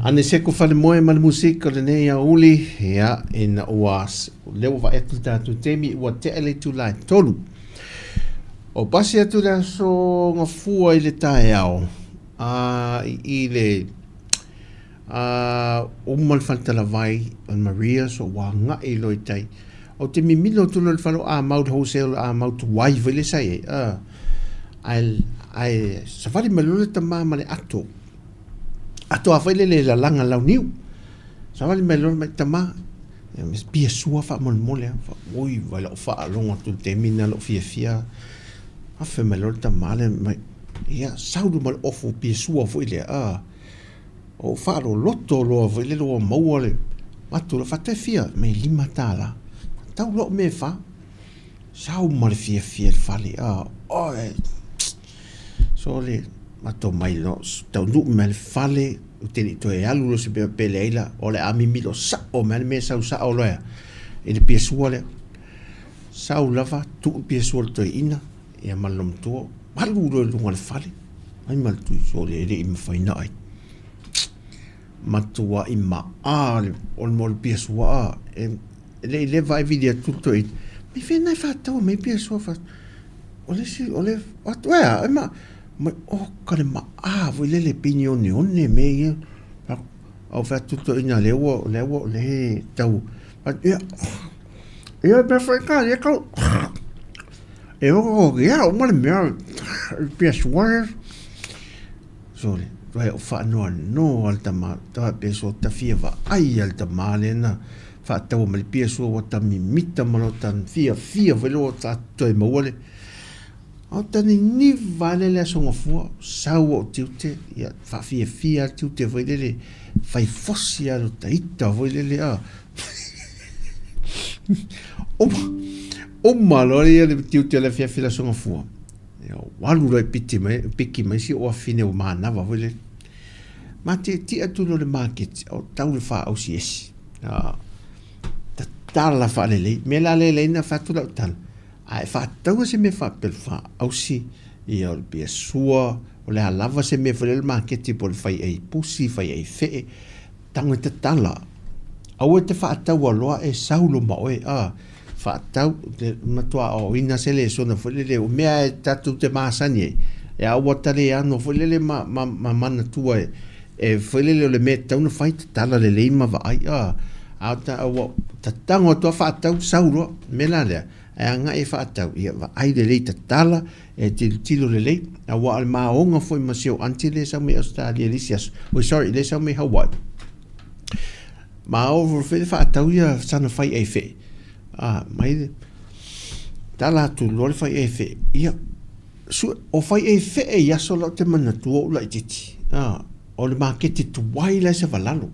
Aneseko Falemoe ma le musika o lenei aoauli, ia, ina ua, lea ua vaai atu le tatou taimi ua tea le itula e 3. O pasi atu le aso Gafua i le taeao, a i i le a uma le faletalavai o le Maria so ua agai loa i tai. Ou te mimilo atu loa i le fale o Amau le wholesale Amau tuai foi lea sa i ai, a, ae, ae savali mai loa le tama ma le ato. Ato a foi lele e lalaga launiu. Savali mai loa mai tama, pia sua faamolemole a. Oi vai lau faalogo atu i le taimi lena lou fiafia. Afe mai loa le tama lea mai, ia sau loa ma le ofu pia sua foi lea, a. Ou faaloloto loa foi lele ua maua le atu loa faatoe fia mai $5. Tau loa au mea e fa. Sau ma le fiafia i le fale, a. Oi. Sole, matou mai loa, taunuu mai le fale, ou te le i toe alu loa se mea pe leai la, o le a mimilo sao mai le mea e sau sao loa i le piasua lea. Sau lava, tuu le piasua i le toeaina, ia ma le loomatua, alu loa i luga o le fale, ai ma le tui, sole e le i mafai ona ai. Matuai maa le, o le mea o le piasua, a, e le i leva ae vili atu le toeaina, mai fea na e faataua mai piasua fa, o le isi, o le, atu e a, e ma, mai, oka le maa foi lele pei ni oneone mea ia. A ou fai atu le toeaina lea ua, lea ua, lea e tau, ia, ia mea foi ka ia kau, e o, ia uma le mea, piasua ia. Sole, vai o faanoanoa le tama, ta pe so ta fia vaai a le tama lea na faataua ma le pia sua ua ta mimita ma lo ta fiafia foi lea ua ta toe maua le A o ta niniva lea le aso Gafua, sau ou tiute, ia faafiafia lava le tiute foi lele, fai fosi lava lo ta ita foi lele a. Uma, uma loa le tiute o le afiafi le aso Gafua. Ia, ua alu loa e piti mai, piki mai si ou afine ua manava foi lele. Ma tietie atu loa i le maketi, o tau le faausi esi. A, tatala faalelei. Mea la lea e leai na fai atu lau tala, a e faataua se mea faapea le faausi, ia o le piasua, o le a lava se mea foi lele i le maketi po o le fai ai pusi, fai ai fee, Tago e tatala. Aua e te faataua loa e sau loa ma oe, a, faatau, te matua aoaoina se lesona foi lele, o mea e tatou te masani ai, e aua ta le ano foi lele ma, ma, ma manatua e, e foi lele o le mea e tatau ona fai, tatala lelei ma vaai, a, a ta, ua tatago atu lava faatau, sau loa, mea la lea, e agai e faatau, ia vaai lelei tatala, E tilotilo lelei, aua o le maoga foi ma si ou aunty lea e sau mai Australia i le isi aso, oi sorry, lea e sau mai Hawaii. Maoga foi le faatau ia sana fai ai fee. Ah, mai le tala atu loa le fai ai fee. Ia, su, o fai ai fee i aso la o te manatua ou laitiiti. Ah, o le maketi tuai la e Savalalo.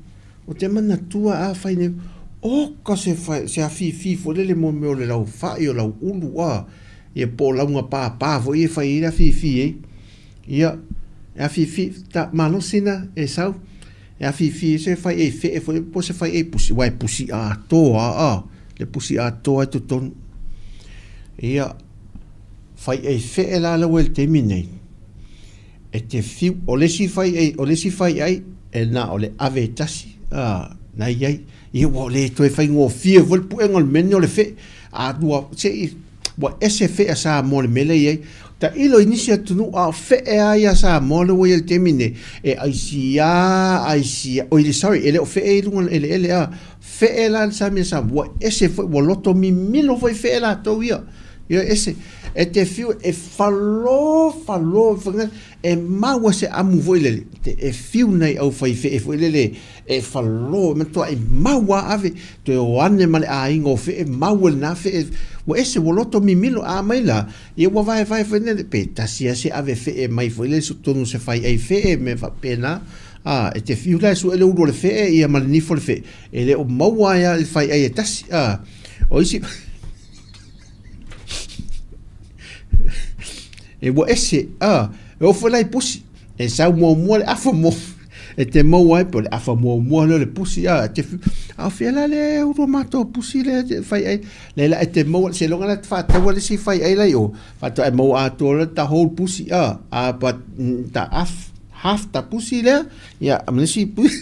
Ou te manatua a fai nei, oka se fai, se afifi foi lele mo mea o le lau fai, o lau ulu, a, ia po o lauga pāpā foi e fai ai le afifi ai. Ia, e afifi, ta, malosi na e sau, e afifi ai se fai ai fee foi po se fai ai pusi, aua e pusi atoa, a, le pusi atoa i totonu. Ia, fai ai fee la lau e le taimi nei, E te whiu, o le isi fai ai, o le isi fai ai, e na o le ave e tasi, a, na i ai. Ia ua le toe faigofie foi le puega o le mea lenei o le fe'e. A ua, se i, ua ese fe'e a Samoa i le mea lea e i ai. Tailo i nisi atunuu a o fe'e lava ia a Samoa lea ua i ai i le taimi lenei, e aisia, aisia, oi sorry, e le o fe'e i luga o le eleele a, fe'e la le sami a Samoa, ua ese foi, ua loto mimilo foi fe'e latou ia. Ia ese, e te fiu e falo, falo, e maua se amu foi lele, te e fiu nai au fai fee foi lele, e falo, e matuai mau lava ave, toe o ane ma le aiga o fee, mau e lena fee, ua ese, ua loto mimilo, a mai la, ia ua vaevae foi lele, pe tasi lava se ave fee mai foi lele totonu o se fai ai fee, mea faapena, a, e te fiu la e sue le ulu o le fee, ia ma le nifo o le fee, e le o maua ai lava le fai ai e tasi, a, o isi, E ua ese, a, e oo foi la i pusi, e sau muamua le afa mo, e te maua ai po o le afa muamua lea o le pusi, a, e te fiu, a o fea la le ulu o matou pusi lea e fai ai, laila e te maua, seiloga la e te faataua le isi fai ai la i o, faatoa e maua atoa loa ta whole pusi, a, a, but ta half, half ta pusi lea, ia, ma le isi pusi.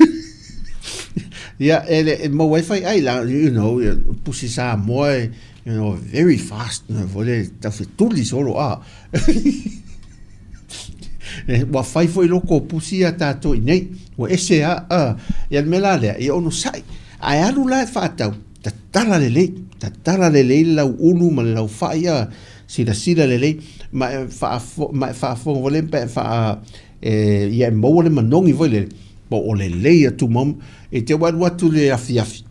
Ia, e le, e maua ai fai ai la, you know, pusi Samoa, you know, very fast, foi le taufetuli solo a. E, ua fai foi loko o pusi ia tātou i nei, ua ese a, a, ia le mea la lea, ia onosai. Ae alu la e faatau, tatala lelei, tatala lelei le lau ulu ma le lau fai a, silasila lelei, ma e faafo, ma e faafofoga foi lea pe e faa, e, ia e maua le manogi foi lele, po o lelei atu ma, e te ua alu atu le afiafi.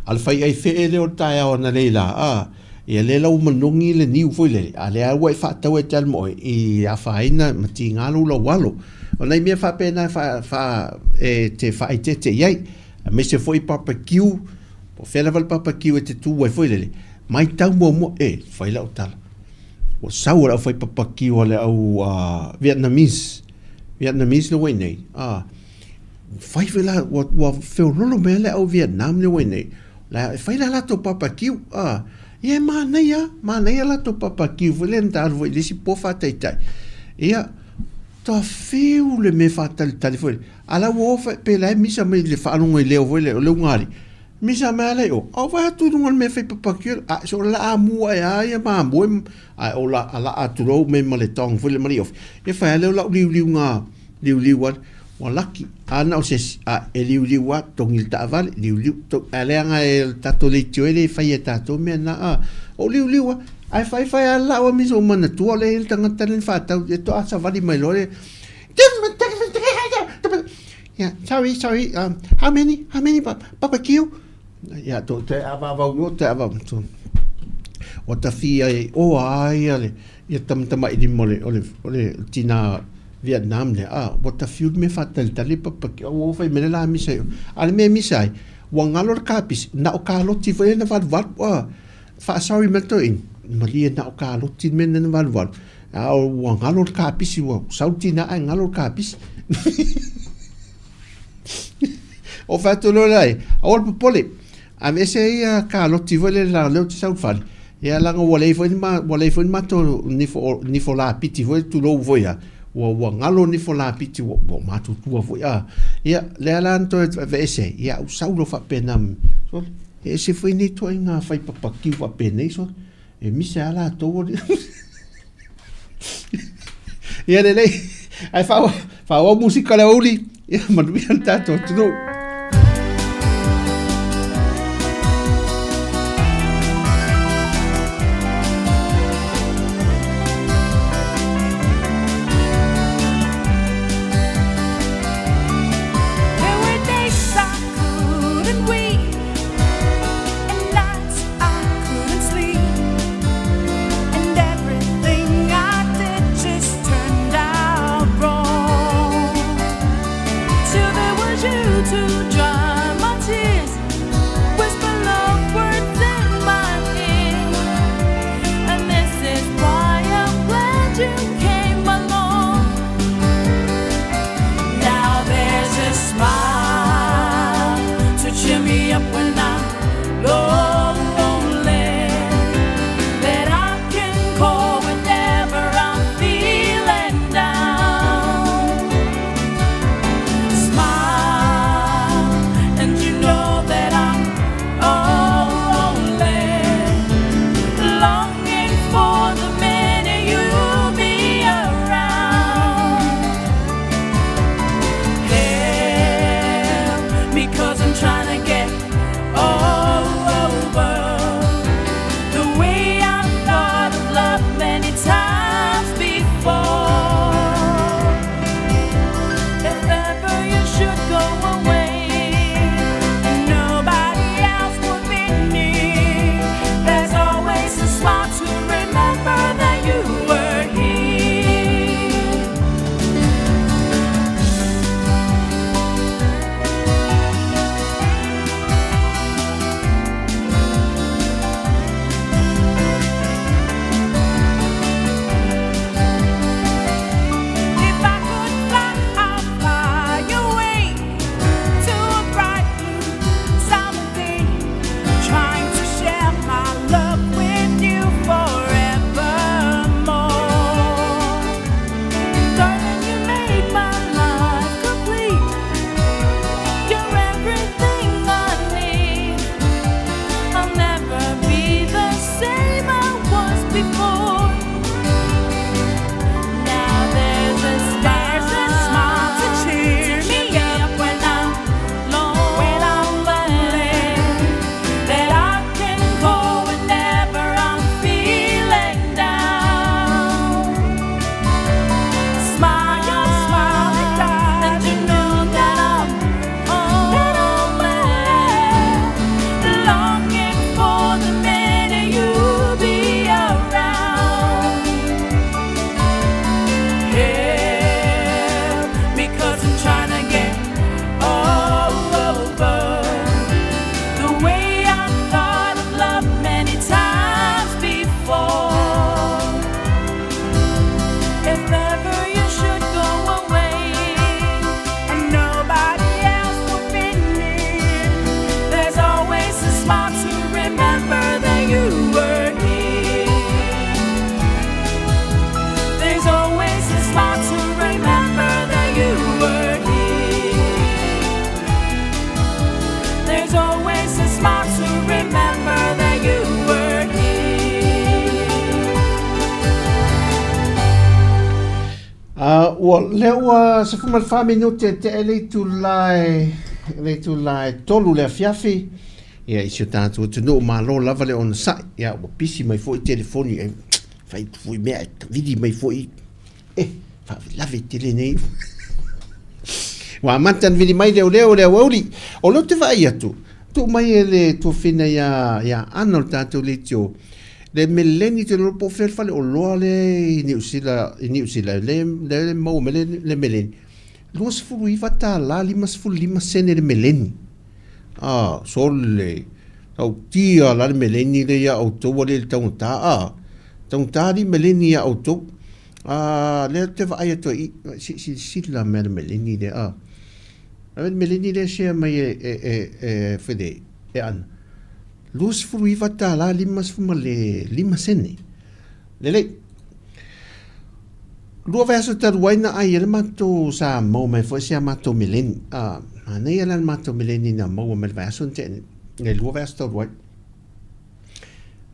A le fai ai fee lea o le taeao ananei la, a, ia lea la ua manogi le niu foi lele, a lea ua e faatau e te alu ma oe, i afaina ma tiga lou laualo. O nai mea faapena e faa, faa, e te faaeteete i ai. Aemaise foi barbecue, po o fea lava le barbecue e te tu ai foi lele, matau muamua, e, fai lau tala. Ua sau e le aufai barbecue a le au uh, Vietnamese, Vietnamese le ua i nei, a, Fai foi la, ua, ua feololo mai le au Vietnam le ua i nei. La, e fai la latou barbecue, a, ia e manaia, manaia latou barbecue foi lea na ta alu foi i le isi po faataitai. Ia, ta fiu le mea faatalitali foi lea. A la ua o fai, pe la e misa mai le faalogo i leo foi lea o le ugāli. Misa mai a la i o, a o vaai atu i luga o le mea fai barbecue, a, so o la amu ae a ia mamoe, a o la, a la atu loa mai ma le tong foi le ma le ofi. Ia fai a lea o lau liuliuga, liuliu ale, ua laki, a na o se isi, a e liuliu a, togi le taavale, liuliu, to, a leaga e le tatou leitio e le fai e tatou mea na, a, o liuliu a, ae fai fai a lau a misa o manatua le le tagata le faatau, e toa savali mai loa le, yeah, sorry, sorry, um, how many, how many barbecue? Ia, to, te ava avau yo, te ava, to, o ta fi ai, o ai ale, Ia tamatamailima o le, o le, o le tina Vietnam lea, a, ua tawhiu le mea whātalitali papa ki, ua whai mele la misa i o. A le mea misa ai, ua ngalo le kāpisi, na o kāloti foi na valu valu, a, wha sorry me to in, malie na o kāloti me na valu valu. A, ua ngalo le kāpisi, ua sau tina ai ngalo le kāpisi. O whātu loa lai, a o le popole, Aveese ai ia kaloti foi lele leaga lea ou te sau i le fale, ia leaga ua leai foi ni ma, ua leai foi ni matou nifo, nifo lapiti foi tulou foi a, ua, ua galo nifo lapiti ua, ua matutua foi a. Ia, lea la na toe aveese ai, ia ou sau loa faapena, sole, e ese foi nei ituaiga fai papakiu faapenei, sole, e misa ai lava latou o le Ia lelei, ae faaauau musika le aoauli, ia manuia le tatou atunuu. There were days I couldn't wait and nights I couldn't sleep. And everything I did just turned out wrong. Till there was you to dry my tears, whisper love words in my ear. And this is why I'm glad you came along. Now there's a smile to cheer me up when I'm lonely. That I can call whenever I'm feeling down. Smile Ua lea ua 14 minute e tea le itula e le itula e 3 le afiafi. Ia i si o tatou atunuu malo lava le onosai. Ia ua pisi mai foi telefoni e fai foi mea e tavili mai foi e faavelave tele nei. Ua amata ona vili mai leoleo le aoauli. O lea ou te vaai atu, tuu mai e le tuafina ia, ia Ana o le tatou leitio, le meleni te lolo po o fea le faleoloa lea i Niu Sila, i Niu Sila, le, le maua mai le, le meleni. $29 55 sene le meleni. Ah, sole. Tautia la le meleni le ia outou ale le taugata. Ah, taugata li meleni ia outou. Ah, lea te vaai atu ai, se i silasila mea le meleni lea. Ah, le meleni lea share mai e, e, e, e, fele, e ana. $29 55 sene. Lelei. Lua vaiaso talu ai na ai e le matou sa maua mai foi si a matou meleni. Ah, manaia la le matou meleni na maua mai le vaiaso na tea nei, le lua vaiaso talu ai.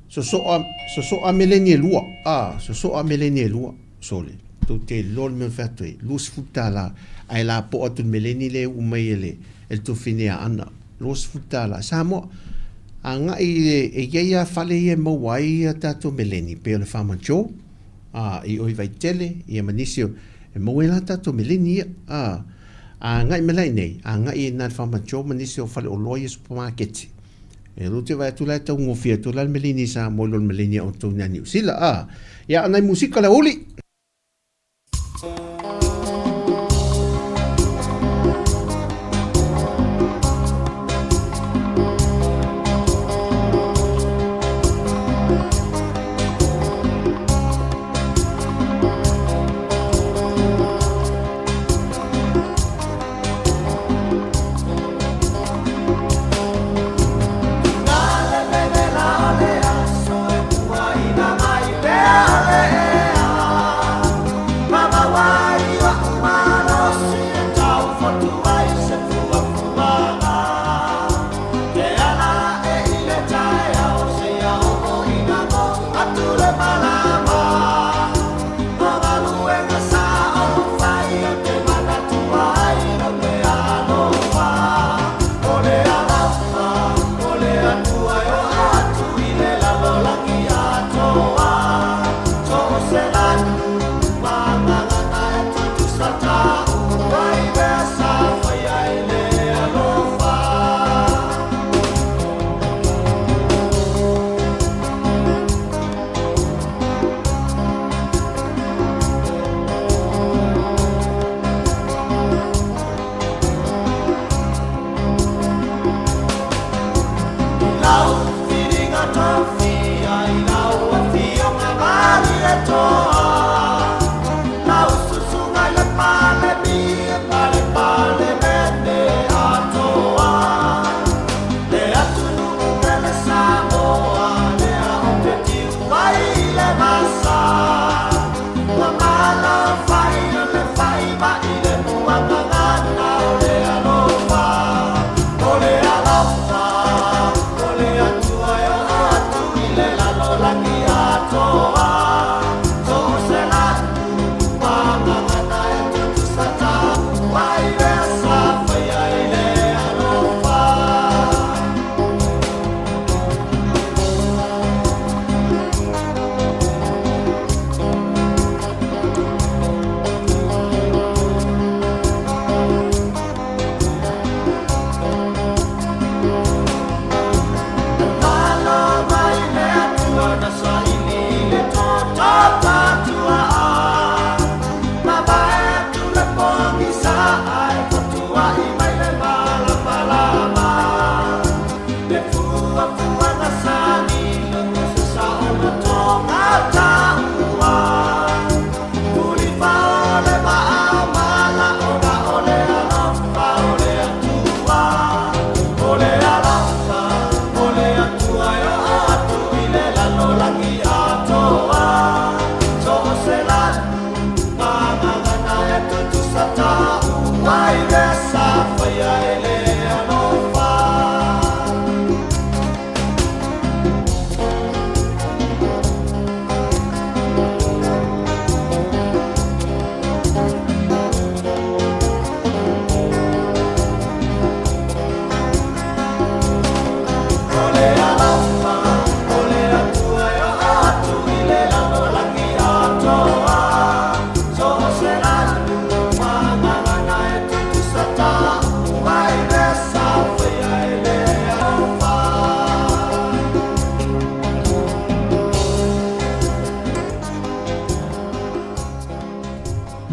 Sosoa, sosoa meleni e lua. Ah, sosoa meleni e lua. Sole, tou te iloa le mea o fai atu ai, $20 ae lapoa atu le meleni lea e uu mai e le, e le tuafine ia Ana. $20. Samoa, agai i le, e i ai lava fale ia e maua ai a tatou meleni, pei o le Farmer Joe, a, i o i Vaitele, ia ma nisi o, e maua ai la tatou meleni ia. A, agai mai la i inei, agai i ina i le Farmer Joe ma nisi o faleoloa ia supamaketi. E lou te vaai atu la e taugofie atu la le meleni i Samoa i lo le meleni a outou i nai Niu Sila, a. Ia, a nai musika le aoauli.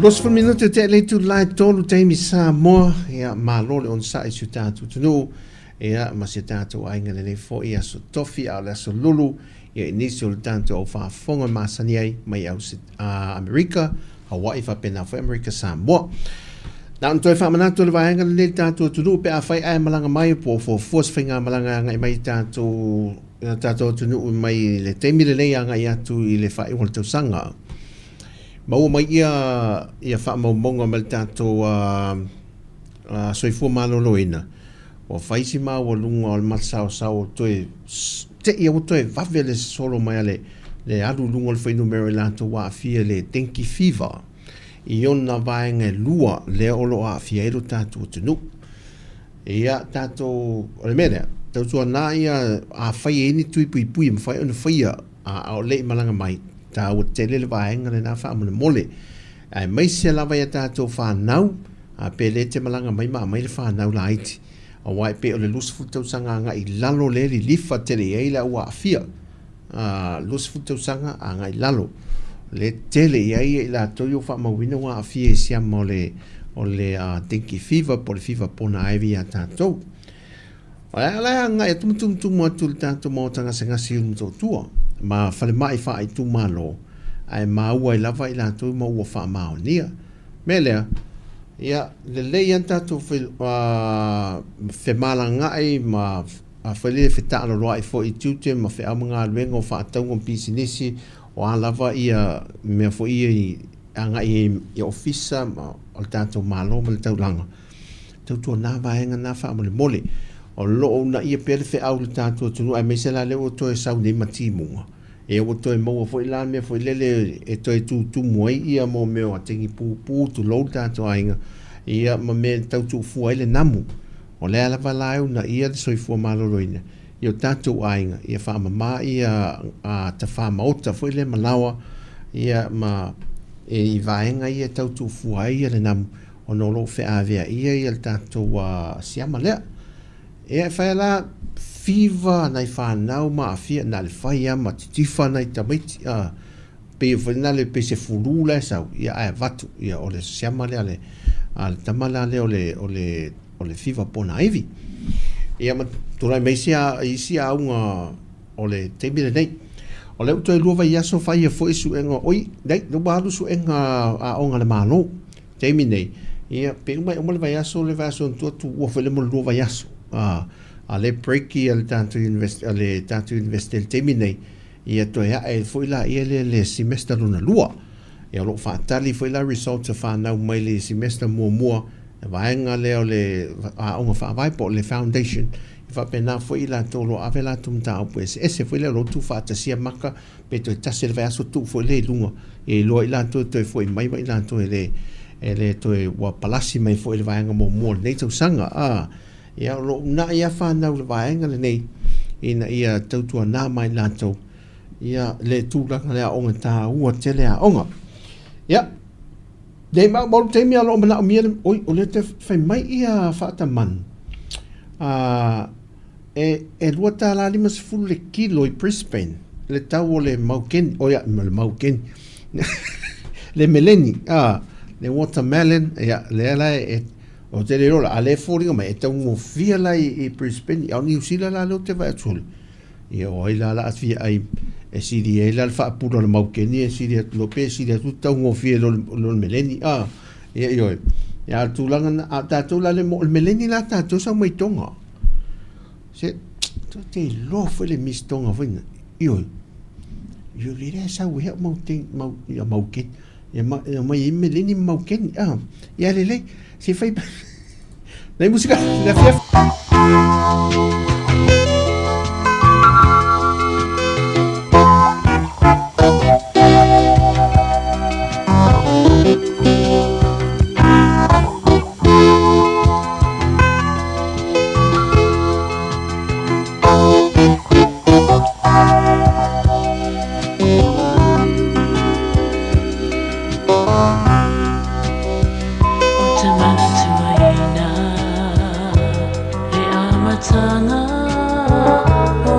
20 minute tea le itula e tolu taimi Samoa, ia malo le onosai i si o tatou atunuu, ia ma si o tatou aiga lenei foi aso tofi a o le aso lulu, ia i nisi o le tatou au faafofoga e masani ai mai Amerika, Hawaii faapena foi Amerika Samoa. Na ona toe faamanatu o le vaega lenei i le tatou atunuu pe afai ae malaga mai po o fuafua se faigamalaga e agai mai i tatou tatou atunuu mai le taimi lenei agai atu i le faaiuga o le tausaga. Maua mai ia ia faamaumauga mai le tatou soifua maloloina, ua fai si maualuga o le masaosao o toe te'i ua toe vave le sosolo mai a le le alu i luga o le fuainumera i latou ua aafia i le dengue fever i ona vaega e lua lea o lo o aafia ai lo tatou atunuu. Ia tatou, o le mea lea, tautuana ia afai e i ai ni tui puipui e mafai ona faia a o le i malaga mai, taua tele le vaega lena faamolemole. Aemaise lava i a tatou fanau, a pe le te malaga mai ma aumai le fanau laiti, aua e pei o le 20 tausaga agai i lalo lea e lilifa tele i ai le au aafia, 20 tausaga agai i lalo, lea e tele i ai i latou ia ua faamauina ua aafia i siama o le o le dengue fever po o le fiva ponaivi ia tatou. O le a la e agai atu ma tumutumu atu i le tatou maota gasegase i Ulumotootua ma falemai faaitumalo, ae maua ai lava i latou ma ua faamaonia. Mea lea, ia lelei lava tatou femalagaai ma fai lea fetaaloloai foi i tiute ma feau ma galuega o faatauga ma pisinisi, o a lava ia mea foi ia i agai ai i ofisa ma o le tatou Malo ma le taulaga. Tautuana vaega na faamolemole. O lo o uunaia pea le feau i le tatou atunuu aemaise la lea ua toe sau nei ma timuga. Ia ua toe maua foi la mea foi lele e toe tutumu ai ia mo mea o ategi pupu tulou le tatou aiga ia ma mea e tau tuufua ai le namu. O lea lava la e uunaia le soifua maloloina i o tatou aiga ia faamama ia tafa maota foi lea ma laoa ia ma i vaega ia e tau tuufua ai ia le namu ona o lo o feaveaia ia le tatou siama lea. Ia e fai la fiva nai fanau ma aafia na le fai lava ma titifa nai tamaiti a pei foi na le pei se fulu la e sau ia ae avatu ia o le siama lea le a le tama la lea o le o le o le fiva ponaivi. Ia ma tulai mai isi isi auga o le taimi lenei. O lea ua toe lua vaiaso faia foi suega oi nei ua alu suega aoga a le Malo. Taimi nei, ia, pe uma e uma le vaiaso, le vaiaso ona tua tuua foi lea mo le lua vaiaso. A, a lea e break ia le tatou university, a le tatou university i le taimi nei, ia toe ae foi laia lea le semester lona lua. Ia o lo o faatali foi la results a fanau mai le semester muamua, le vaega lea o le aoga faavae po o le foundation, e faapena foi i latou o lo o ave a latou mataupu eseese foi lea o lo o tuufaatasia maka pe toe tasi le vaiaso tuu foi lea i luga e iloa i latou e toe foi mai ma i latou e le e le toe ua palasi mai foi le vaega muamua o lenei tausaga a ia o lo o uunai lava fanau i le vaega lenei ina ia tautuana mai latou ia le tulaga le aoga taua tele aoga ia nei maumau le taimi a o lo o manaomia le oi o lea te fai mai ia faatamanu a E e $2.50 le kilo i Brisbane le tau o le maukeni, oi a, le maukeni, le meleni, a, le watermelon, ia, lea la e, ou te le iloa la, a lea e foliga mai, e taugofie la i, i Brisbane, a o Niu Sila la lea ou te vaai atu sole, ia o ai la o le a fia ai, e sili ai la le faapula o le maukeni e sili atu loa pe sili atu le taugofie i lo le meleni, a, ia, ioe. Ia, a o le tulaga lena, a o tatou la le, o le meleni la a tatou e sau mai Toga. Se, to te iloa foi le Miss Tonga foi na. Ioe. Ioe le lea sau e au mau te, mau, ia mau ke. Ia ma, ia mai e meleni mau keni. Ah, ia lelei. Se fai. Nei musika, le afiafi. O te mana tuaina he amatanga o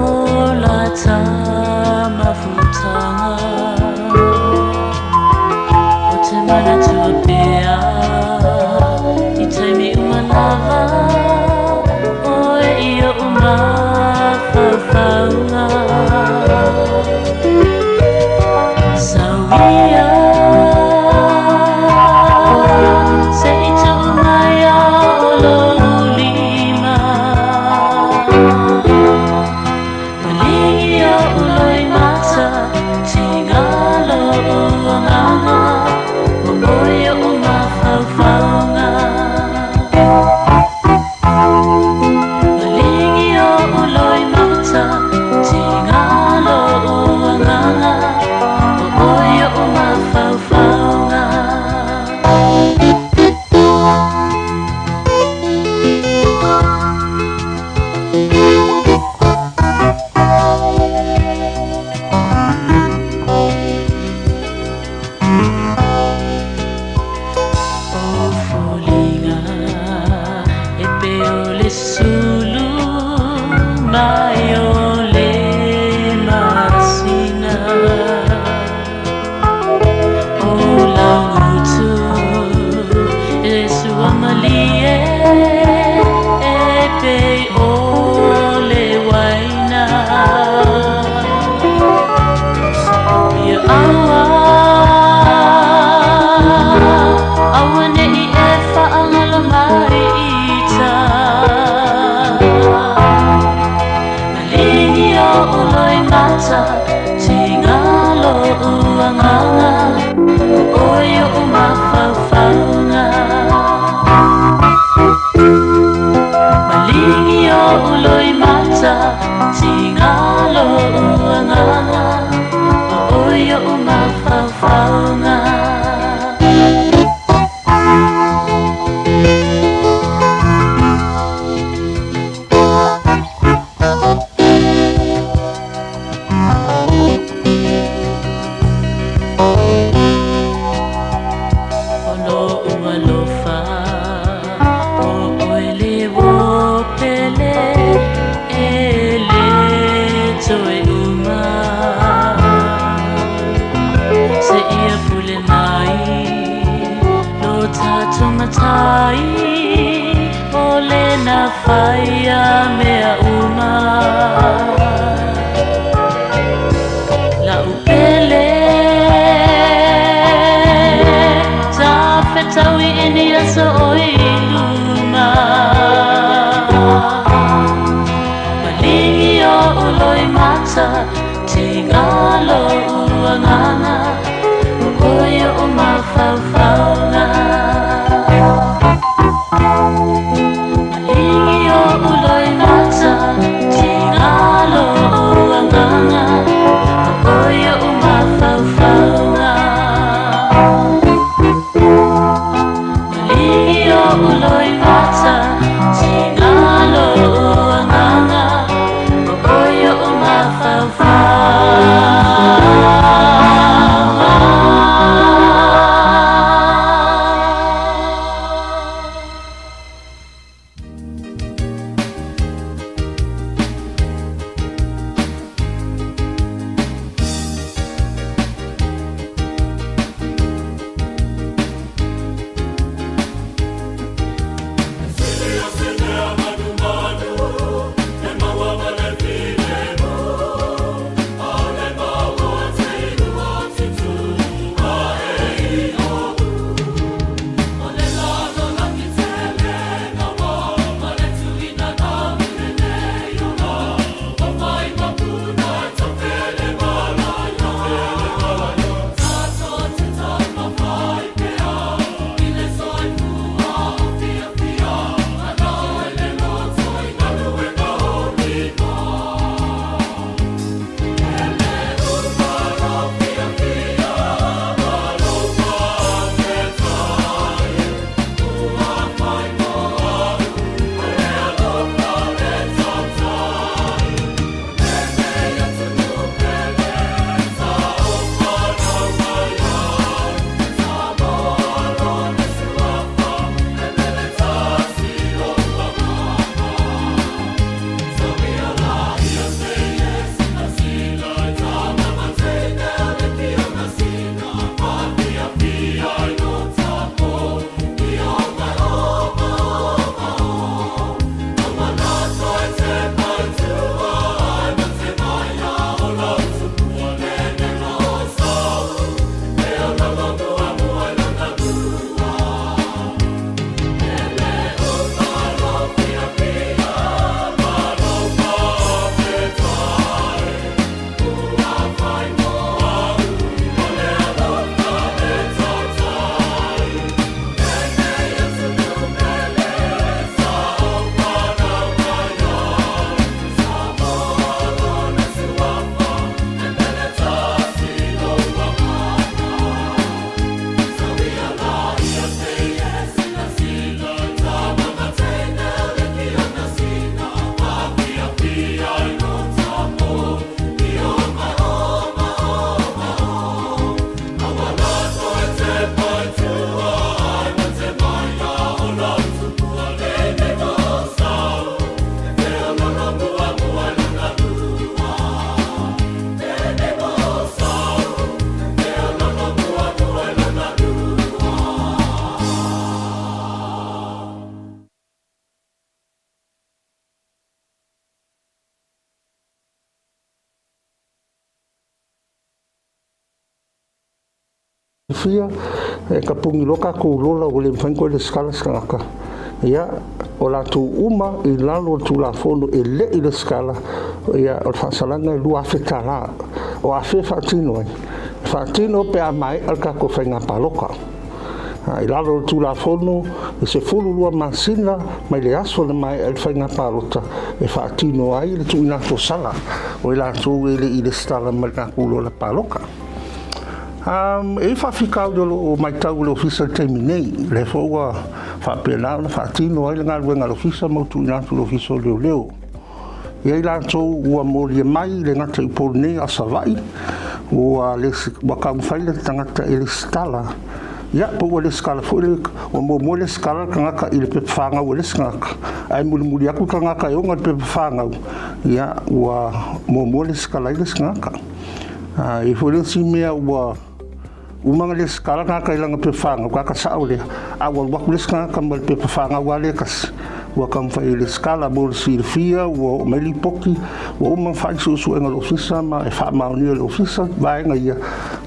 la tamafutanga O te mana tuapele. sulu mai o le masina. O laugutu e suamalie e pei o le waina. Ia aua, aua ne'i e faagalo mai ita. Maligi oʻu loimata, tiga loʻu agaga, ʻo oe oʻu mafaufauga. Maligi oʻu loimata, tiga loʻu agaga, ʻo oe oʻu mafaufauga. O loʻu alofa, ʻo ʻoe le uōpele e lē toe uma. Seia pule mai lo tatou matai, o lena faia mea uma. La'u pele, tafetaui i ni aso o i luma. Maligi oʻu loimata, tiga loʻu agaga, ʻo oe oʻu mafaufauga. Maligi oʻu loimata, tiga silafia, e tapuni loa tatou lola ua le mafai ona toe resitala se tagata. Ia, o latou uma i lalo o le Tulafono e le i resitala, ia, o le faasalaga e $2,000. O afea e faatino ai? E faatino pe a maea le tatou faiga palota. I lalo o le Tulafono, e 12 masina mai le aso na maea ai le faiga palota e faatino ai le tuuina atu o sala o i latou e le i resitala mai le tatou lola palota. E i ai faafitauli o lo o matau e le Ofisa i le taimi nei, lea foi ua faapena ona faatino ai le galuega a le Ofisa ma ua tuuina atu i le Ofisa o Leoleo. E i ai latou ua molia mai, e le gata i Upolu nei a o Savaii, ua taumafai le tagata e resitala, ia po ua resitala foi le, ua muamua resitala le tagata i le pepa fanau a le isi tagata, ae mulimuli atu le tagata e ona le pepa fanau, ia ua muamua resitala ai le isi tagata. E i ai foi le isi mea ua uma ona resitala le tagata i lana pepa fanau, tagata sao lea, a ua alu atu le isi tagata ma le pepa fanau lava lea e tasi, ua taumafai e resitala. Mo le silafia, ua oo mai lipoti, ua uma ona fai suesuega a le Ofisa ma e faamaonia e le Ofisa vaega ia,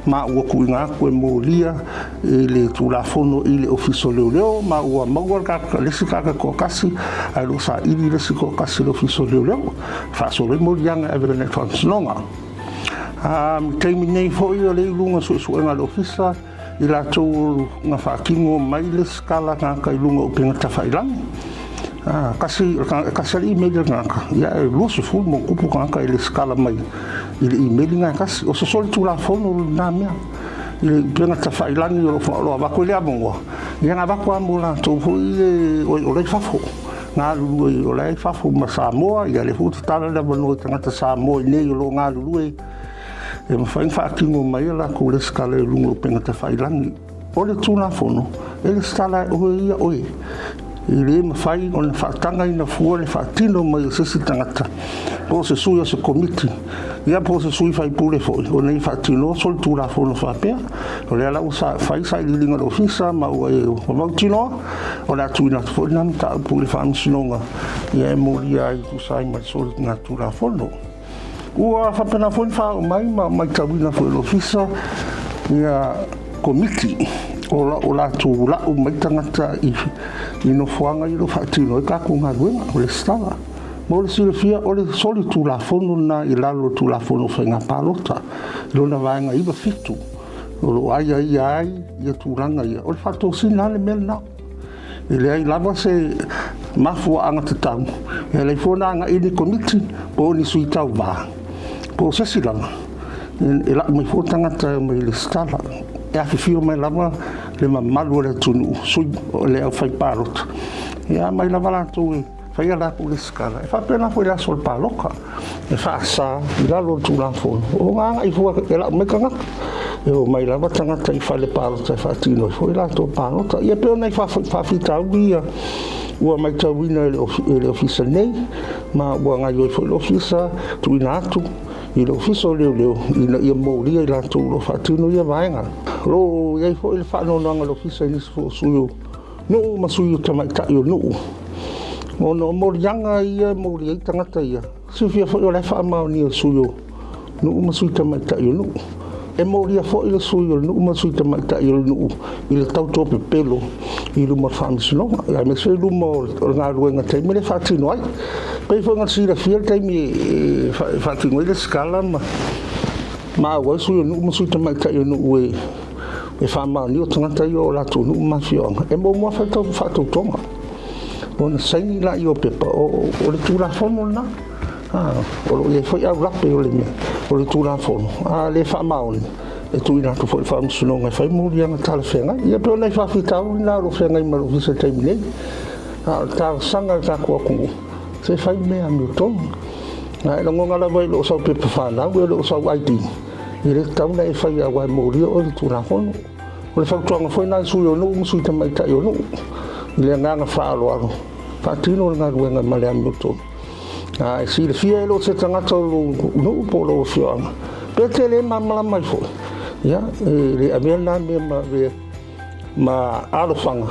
ma ua tuuina atu e molia i le Tulafono i le Ofisa o Leoleo, ma ua maua le isi tagata e toatasi, ae o lo o saili le isi toatasi e le Ofisa o Leoleo e faasolo ai moliaga e ave i le Faamasinoga. A i le taimi nei foi o lea e i luga o suesuega a le Ofisa i latou na faatino mai le lesitala tagata i luga o upega tafailagi. A, tasi, e tasi lava le email a le tagata, ia e 20 ma ona tupu tagata e lesitala mai i le email lena e tasi. O se solitulafono lena mea i le upega tafailagi o lo o avatu ai le avanoa, ia na avatu lava mo latou foi ia o la e i fafo. Galulue o la e i fafo ma Samoa, ia lea foi ua tatala le avanoa i tagata Samoa i inei o lo o galulue e mafai ona faatino mai a latou lesitala i luga o upega tafailagi. O le Tulafono, e lesitala e oe ia oe. E le mafai ona faatagaina fua le faatino mai o se isi tagata po o se sui o se komiti, ia po o se sui faipule foi ona ia faatinoa solitulafono faapea. O lea la ua fai sailiiliga a le Ofisa ma ua mautinoa O le a tuuina atu foi lena mataupu i le Faamasinoga ia e molia ai e tusa ai ma le soligatulafono. Ua faapena foi ona faaoo mai ma matauina foi e le Ofisa ia Komiti o latou lau mai tagata i nofoaga ia o lo o faatino ai tatou galuega o lesitala. Mo le silafia, o le solitulafono lena i lalo o le Tulafono o Faiga Palota i lona Vaega 97 o lo o aiaia ai ia tulaga ia, o le faatosina lava le mea lena. E leai lava se mafuaaga tatau e ala ai fua ona agai ni komiti po o ni sui tauva po o se isi lava e lau mai fua tagata e omai e lesitala. E afifio mai lava le mamalu o le atunuu, sui o le aufaipalota, e aumai lava latou e fai a latou lesitala. E faapena foi i le aso o le palota, e faasa i lalo o le Tulafono ona agai fua e lau mai tagata. E omai lava tagata i fale palota e faatino ai foi latou palota. Ia pei o nai faafitauli ia ua matauina e le Ofisa nei, ma ua gaoioi foi le Ofisa tuuina atu i le Ofisa o Leoleo ina ia molia i latou o lo o faatino ia vaega. O lo o i ai foi le faanoanoaga a le Ofisa i nisi foi o sui o nuu ma sui o tamaitai o nuu, ona o moliaga ia e moli ai tagata ia. Silafia foi o la e faamaonia e sui o nuu ma sui tamaitai o nuu. E molia foi le sui o le nuu ma sui tamaitai o le nuu i le tauto pepelo i luma o le faamasinoga, aemaise i luma o le galuega taimi lea e faatino ai. Pei foi ona silafia le taimi e faatino ai le sikala ma auai sui o nuu ma sui tamaitai o nuu e faamaonia o tagata ia o latou nuu ma afioaga, e muamua fai le faatautoga ona saini laia o pepa o le Tulafono lena. O lo o i ai foi aulape o le Tulafono, a le faamaoni, e tuuina atu foi i le Faamasinoga e fai moliaga talafeagai. Ia pei o nai faafitauli na o lo o feagai ma le Ofisa i le taimi nei. A o le talosaga a le tatou atunuu, se fai mea amiotonu. A e lagona lava e le o sau pepa fanau, e le o sau ID, E le tatau ona e faia aua e molia oe i le Tulafono. O le fautuaga foi lena i sui o nuu ma sui tamaitai o nuu, i le agaga faaaloalo, faatino le galuega ma le amiotonu. A e silafia e le o se tagata o lou nuu po o lou afioaga, pe e te le malamalama ai foi, ia, e le avea lena mea ma avea ma alofaga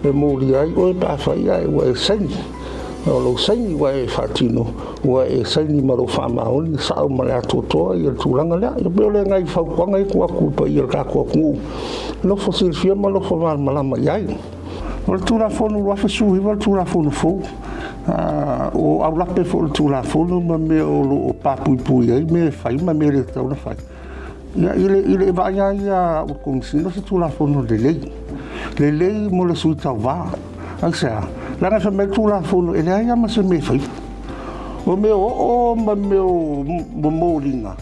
e molia ai oe pe afai ae ua e saini. O lou saini ua e faatino, ua e saini ma lou faamaoni, sao ma le atoatoa ia le tulaga lea. Ia pei o le nai fautuaga ia e tuu atu i le paia o le tatou atunuu, nofo silafia ma nofo malamalama i ai. O le Tulafono 2019 o le Tulafono fou, o aulape foi o le Tulafono ma mea o lo o papuipui ai mea e fai ma mea e le tatau ona fai. Ia, i le, i le vaai lava ia a au o le Komesina, o se Tulafono lelei, lelei mo le sui tauva. Aisea? Leaga e fai mai le Tulafono e leai lava ma se mea e faia. O mea o oo ma mea o momoliga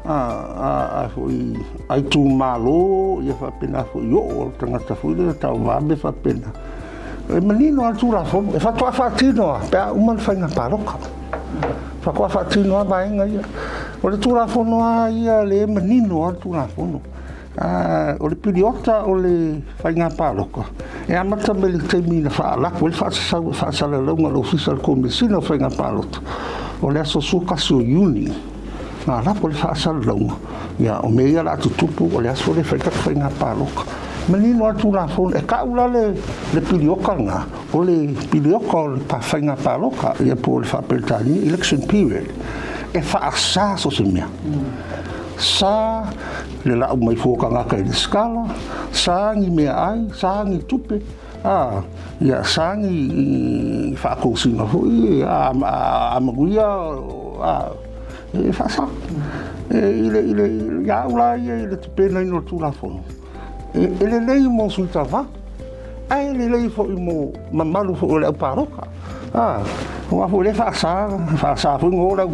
a foi a itumalo ia faapena foi i oo o le tagata foi lea tauva mea faapena. E manino lava le Tulafono, e faatoa faatino lava pe a uma le faiga palota. Faatoa faatino lava vaega ia. O le Tulafono lava ia lea e manino lava le Tulafono. O le piliota o le faiga palota, e amata mai le taimi na faalatu ai le faasalalauga a le Ofisa o le Komesina o Faiga Palota, o le aso 11 o Iuni, na lafo le faasalalauga, ia o mea ia o le a tutupu, o le aso lea e fai ai le tatou faiga palota. E manino lava le Tulafono, e tau la le piliota lena, o le piliota o le faiga palota, ia po o le faa-Peretania, election period, e faasa so o se mea. Sa le lau mai fua o tagata i le sikala, sa ni meaai, sa ni tupe, a, ia, sa ni faatosina foi, a, a, a manuia, a, e faasa. E, i le, i le, ia au la ia i le tapenaina o le Tulafono, e, e lelei mo sui tauva, ae lelei foi mo mamalu foi o le au palota. A, aua foi lea e faasa, faasa foi ona o le au,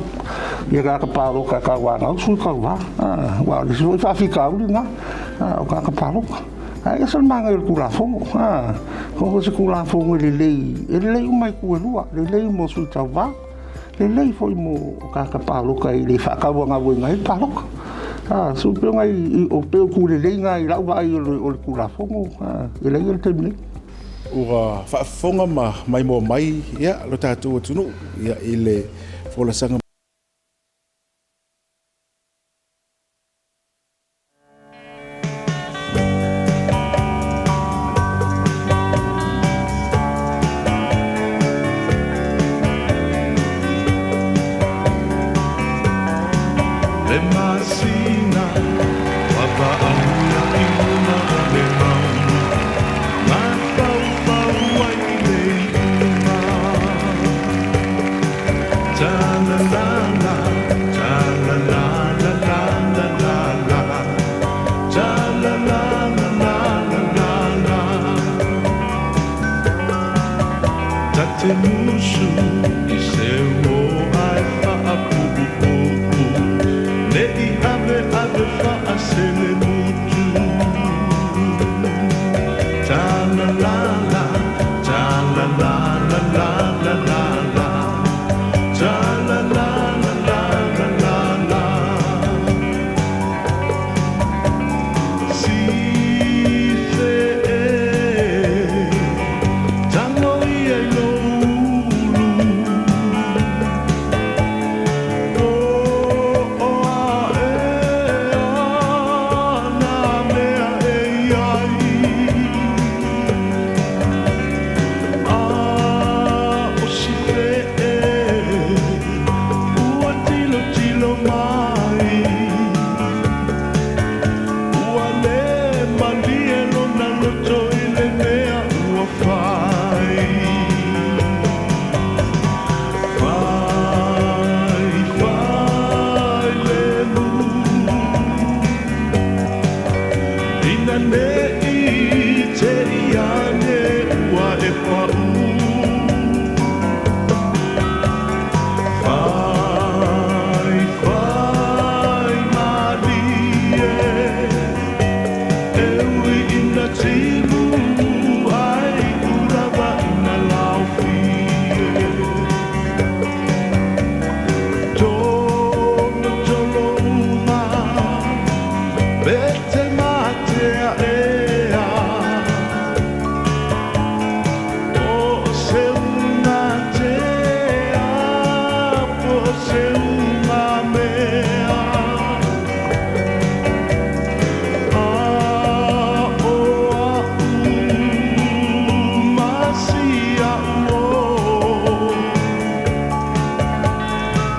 ia tagata palota e tauanau sui tauva. A, aua o le isi foi faafitauli lena, a, o tagata palota. Ae ese le manaia o le Tulafono. A, o se Tulafono e lelei, e lelei uma itu e lua, lelei mo sui tauva, lelei foi mo tagata palota e le faatauanauina ai le palota. A, so pei o nai, o pei o itu lelei na i lau vaai o le Tulafono, a, e leai le taimi nei. Ua faafofoga ma maimoa mai ia lo tatou atunuu ia i le folasaga. Le masina ua i luna o le mauga Mafaufau ai i le iuga Ta-la-la-la, ta-la-la-la-la-la-la Ta-la-la-la-la-la-la Ta te musu i se o ai whaapuupupu Ne i ave ave whaasele mutu Ta la la la, ta la la la la la la la Ta la la la la la la la Si fe e, tango ia i lou ulu.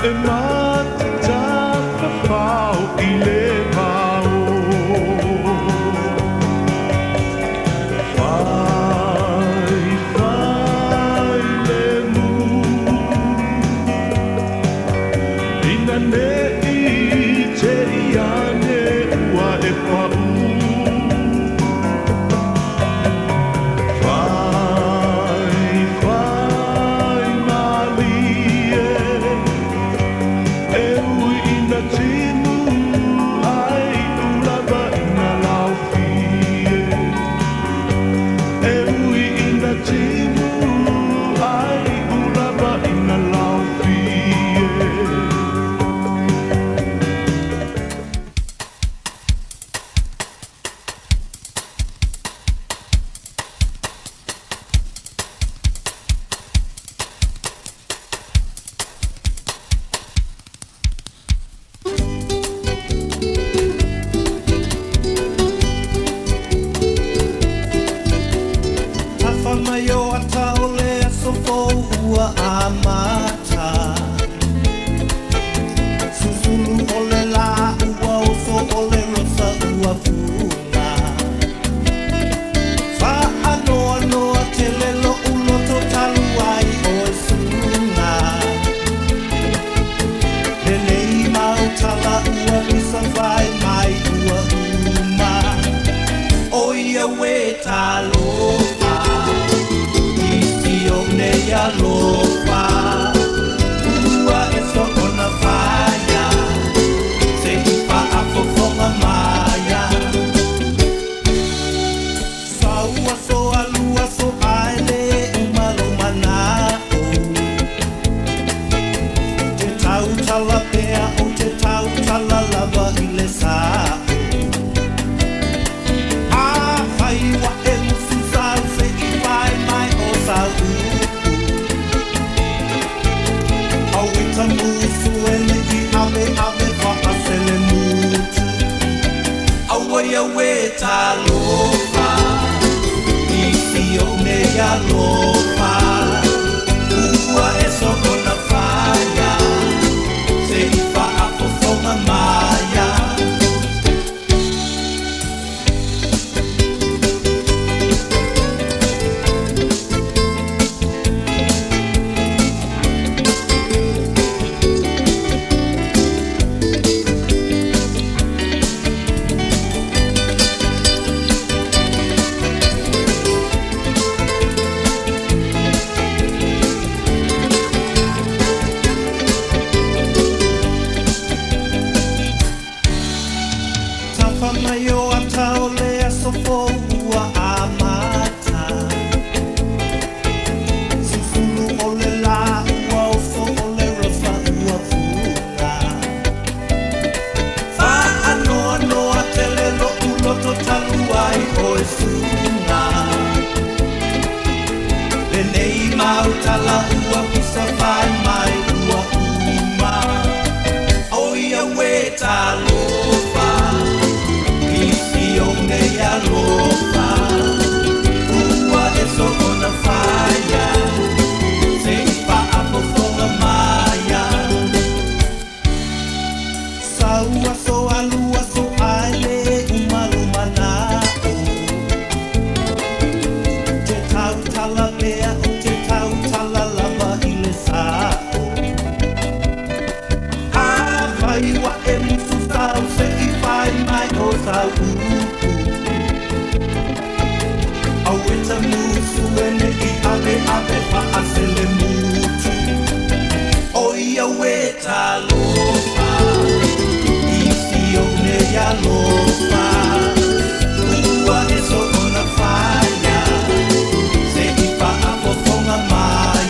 E ma te tafafao i le vao. Fai, fai le mu Ina ne i te iane ua e pau. Fai, fai malie E ui ina timu ai ulava ina laufie. E ui ina timu ai ulava ina laufie. Tafa mai o ata o le aso fou ua amata. Susulu o le la ua oso o le rosa ua funa. Whaanoa noa te lelo uloto talu ai o e suna. Lenei mau tala ua pisa vai mai ua uma. O ia we talofa Isi o nei alofa Ua e so ona whaia Se i whaafofonga maia. Saua so alua so aele umalo manao. Te tautala pea o te tautala lava i le sao. A whai wa e musu sau se i whai mai o sau upu. Au i ta musu e le i ave ave wa a sele mutu. Aua ia we talofa Isi o nei alofa Ua e so ona whaia Se i whaafofonga maia. Tafa mai o ata o le aso fou ua amata. Susulu o le la ua oso o le rosa ua funa. Whaanoa noa te lelo uloto talu ai o e suna. Lenei mau tala ua pisa vai mai ua uma. O ia we talofa Isi o nei alofa Ua e so ona whaia Se i whaafofonga maia. Saua so alua so aele umalu manao. Te tautala pea o te tautala lava i le sao. A whai wa e musu sau se i whai mai o sau upu. Au e ta musu e ne i ave ave wha a sele mutu. O ia we talofa